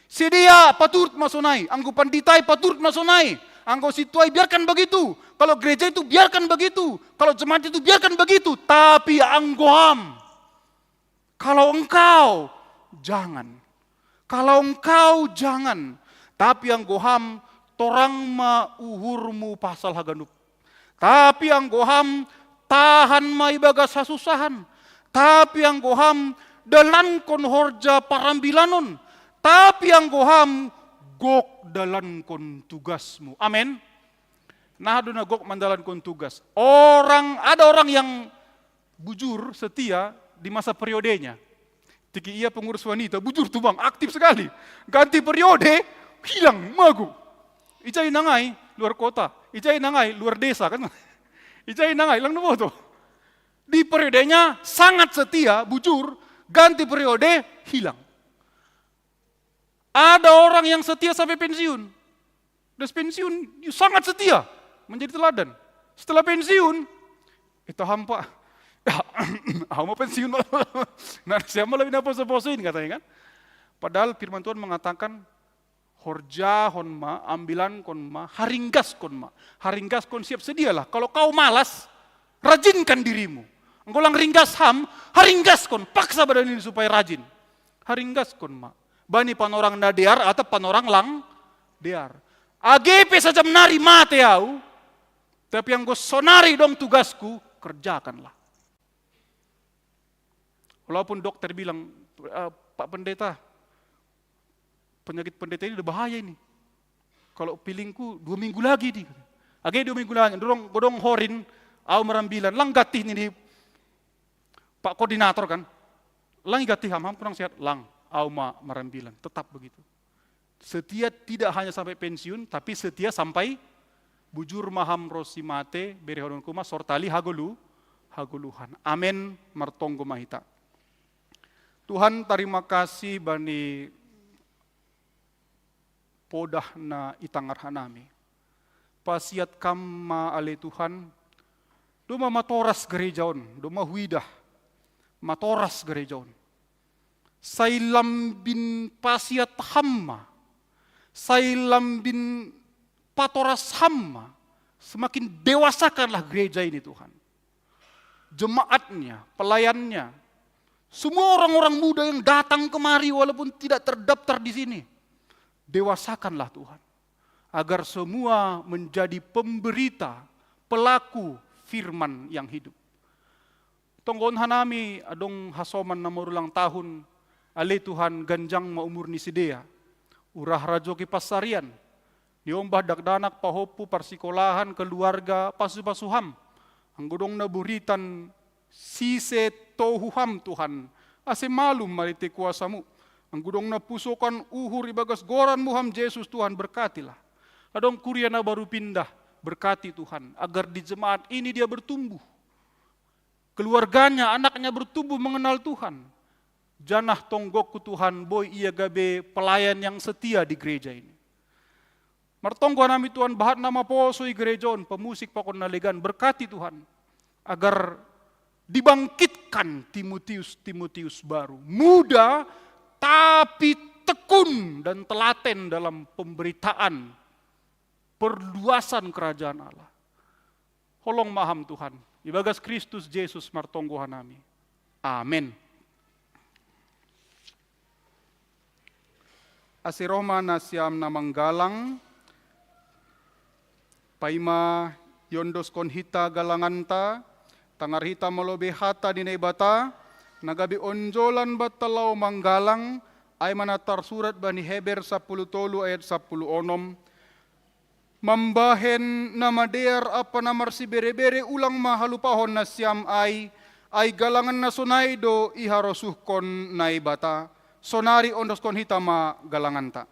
Sedia paturut ma sonai, anggo pandita i paturut ma sonai, anggo sintua i biarkan begitu, kalau gereja itu biarkan begitu, kalau jemaat itu biarkan begitu, tapi anggo ham, kalau engkau, jangan. Kalau engkau, jangan. Tapi anggo ham, torang ma uhurmu pasal haganup. Tapi anggo ham, tahan ma ibagas hasusahan. Tapi anggo ham, dalankon horja parambilanon. Tapi anggo ham, gok dalankon tugasmu. Amin. Nah, do na gok mandalankon tugas. Orang, ada orang yang bujur, setia di masa periodenya. Tiki ia pengurus wanita, bujur tuh bang, aktif sekali. Ganti periode, hilang, mago. Ija inang ai, luar kota. Ija inang ai, luar desa kan. Ija inang ai, lang nabo to. Di periodenya sangat setia, bujur, ganti periode, hilang. Ada orang yang setia sampai pensiun. Das pensiun, sangat setia, menjadi teladan. Setelah pensiun, itu hampa. Ya, au ma pensiun. Nah, siapa lebih na poso-posoin katanya kan. Padahal firman Tuhan mengatakan, horjahon ma, ambilankon ma, haringgaskon ma. Haringgaskon, siap sedialah. Kalau kau malas, rajinkan dirimu. Engkau lang ringgas ham, haringgaskon, paksa badan ini supaya rajin. Haringgaskon ma. Bani panorang na dear atau panorang lang dear. Age pe sajam nari mate au, tapi anggo sonari dong tugasku, kerjakanlah. Walaupun dokter bilang, "Eh, Pak Pendeta, penyakit pendeta ini udah bahaya ini. Kalau pilingku dua minggu lagi di. Age dua minggu lagi, dorong godong horin, au marambilan, lang gatih ini di Pak Koordinator kan. Lang gatih ham-ham kurang sehat, lang, au ma marambilan, tetap begitu. Setia tidak hanya sampai pensiun, tapi setia sampai bujur ma ham ro si mate, bere hanoranku ma sortali hagolu, hagoluhan. Amen, martonggo ma hita. Tuhan, tarima kasih bani podah na i tangar hanami. Pasiat Kam ma ale Tuhan, doma matoras gereja on, doma huidah, matoras gereja on. Sai lambin pasiat Ham ma, sai lambin patoras Ham ma, semakin dewasakanlah gereja ini Tuhan. Jemaatnya, pelayannya, semua orang-orang muda yang datang kemari walaupun tidak terdaftar di sini, dewasakanlah Tuhan, agar semua menjadi pemberita, pelaku firman yang hidup. Tonggohon hanami adong hasoman na marulang tahun, ale Tuhan, ganjang ma umur ni sidea. Urah rajoki pansarian, niombah dakdanak, pahompu, parsikolahan, keluarga, pasupasu Ham. Anggo dong na buritan, sise tohu Ham Tuhan, ase malum marhite kuasa-Mu. Anggo dong na pusokan uhur ibagas goran-Mu Ham Jesus Tuhan, berkatilah. Adong kuria na baru pindah, berkati Tuhan, agar di jemaat ini dia bertumbuh. Keluarganya, anaknya bertumbuh mengenal Tuhan. Janah tonggokku Tuhan, boi ia gabe pelayan yang setia di gereja ini. Martonggo hanami Tuhan, bahat na maposo i gereja on, pemusik pakon na legan, berkati Tuhan, agar dibangkitkan Timotius-Timotius baru, muda tapi tekun dan telaten dalam pemberitaan perluasan kerajaan Allah. Holong ma Ham Tuhan, ibagas Kristus Jesus martonggo hanami. Amen. Ase roh ma nasiam na manggalang, paima iondoskon hita galanganta, tangar hita ma lobei hata ni Naibata, na gabe onjolan banta laho manggalang, ai ma na tarsurat bani Heber sapuluh tolu ayat sapuluh onom, Mambahen na madear ampa na marsibere-bere ulang ma halupahon nasiam ai, ai galangan na sonai do iharosuhkon Naibata. Sonari ondoskon hita ma galanganta.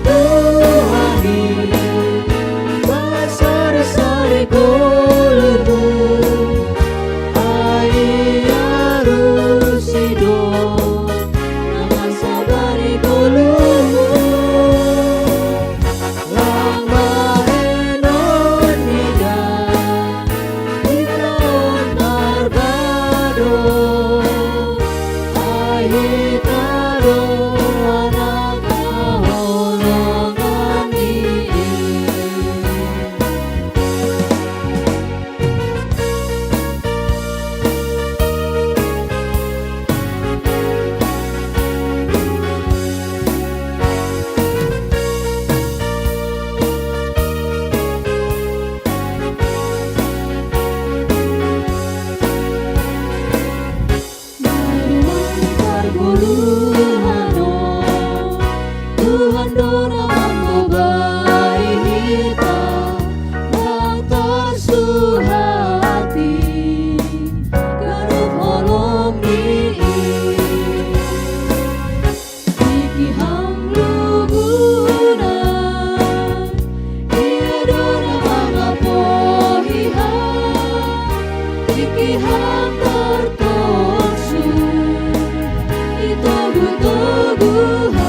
Tuhan, basar-sari golumu, ai arusido, naman sabari golumu, lang bahenon nida, hita on tarbado, ai hita do anak haholongan ni i. Naruang pargoluhan on, Tuhan do na mambobai hita, lang tarsuhati ganup holong ni i. Tikihang lubuna, ia do na mangapohi hang, tikihang tartorsu, itoguh-toguhan.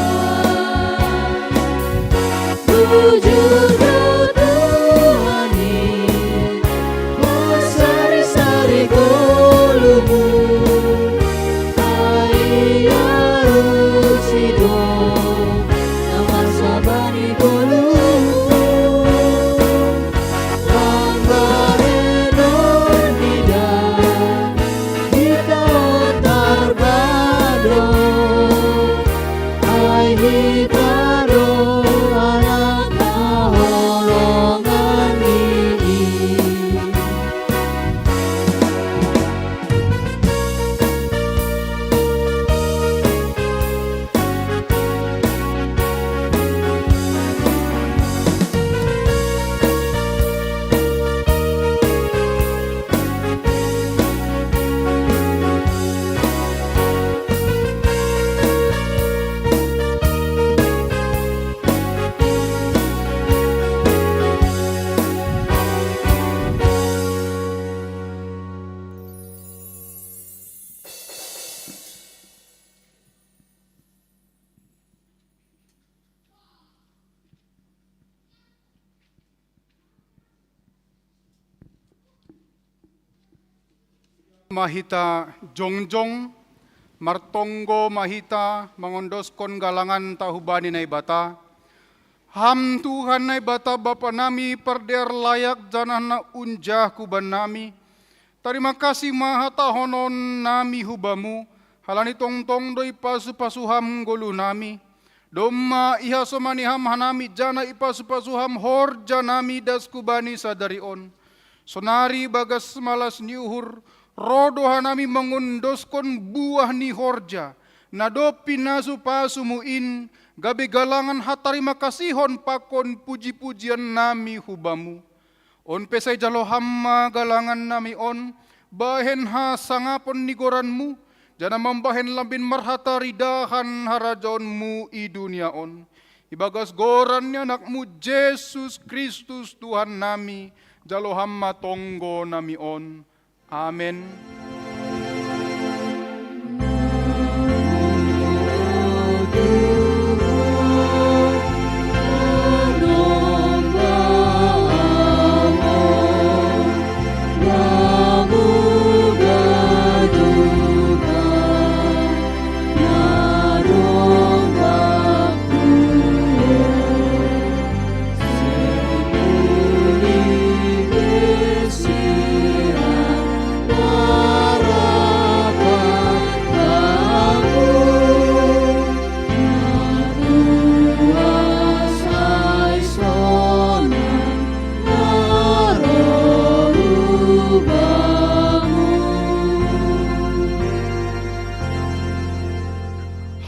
Bujur do Tuhan i, basar-sari golumu, ai arusido, naman sabari golumu, lang bahenon nida, hita on tarbado, ai hita do anak haholongan ni i. Ma hita jongjong, martonggo ma hita mangondoskon galanganta hubani Naibata. Ham Tuhan Naibata Bapa nami, pardear layak janah na unjah hubannami, tarima kasih ma hatahononnami hu Bamu, halani tongtong do ipasu-pasu Ham goluhnami. Domma ihasomani Ham hanami janah ipasu-pasu Ham horjanami das hubani sadari on. Sonari bagas malas ni uhur, roh do hanami mangondoskon buah ni horja na dob pinasu-pasumu in, gabe galangan hatarima kasihon pakon puji-pujiannami hu Bamu. On pe sai jalo Ham ma galangannami on, bahen hasangapon ni goranMu, janah mambahen lambin marhataridahan harajaonMu i dunia on. Ibagas goran ni AnakMu Jesus Kristus Tuhannami, jalo Ham ma tonggonami on. Amen.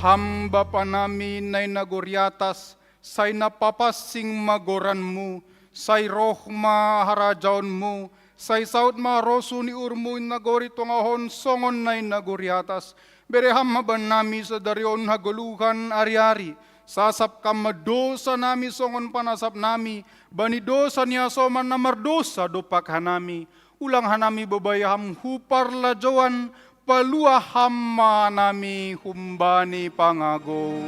Ham Bapa nami na i nagori atas, sai na papansing ma goranMu, sai roh ma harajaonMu, sai saud ma harosuh ni uhurMu i nagori tongah on songon na i nagori atas. Bere Ham ma bannami sadari on hagoluhan ari-ari, Sasap Kam ma dosa nami songon panasap nami bani dosa ni hasoman na mardosa dompak hanami. Ulang hanami bobai Ham hu parlajouan, palua Ham ma hanami humbani pangagou.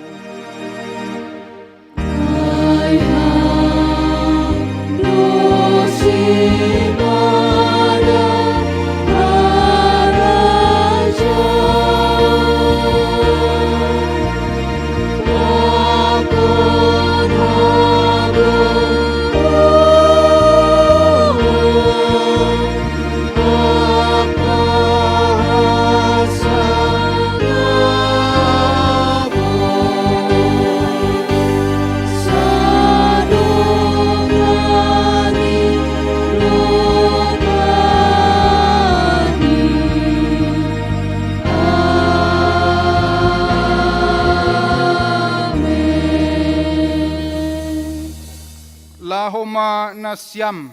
Laho ma nasiam,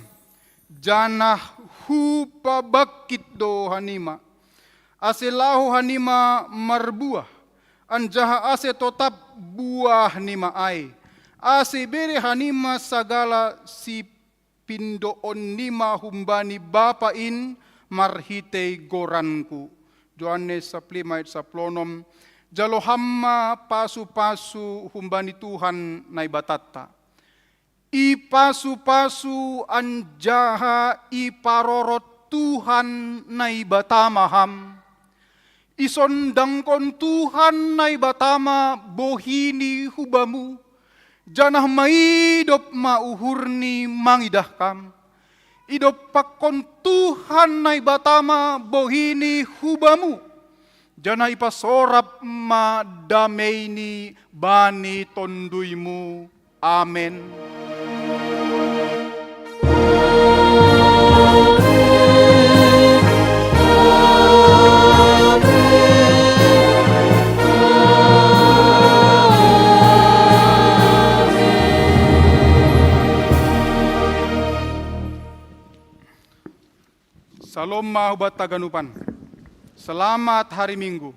janah hupabangkit do hanima, ase laho hanima marbuah, anjaha ase totap buahnima ai, ase bere hanima sagala sipindoonnima humbani Bapa in marhitei goranku. Johannes sapuluh lima ayat sapuluh onom. Jalo Ham ma pasu-pasu humbani Tuhan Naibatanta. Ipasu-pasu anjaha iparorot Tuhan Naibata ma ham. Isondangkon Tuhan Naibata ma bohini hubamu, janah maidop ma uhurni mangidah kam. Idompakkon Tuhan Naibata ma bohini hubamu, janah ipasorap ma dameini bani tonduymu. Amen. Salom ma hubanta ganupan. Selamat hari Minggu.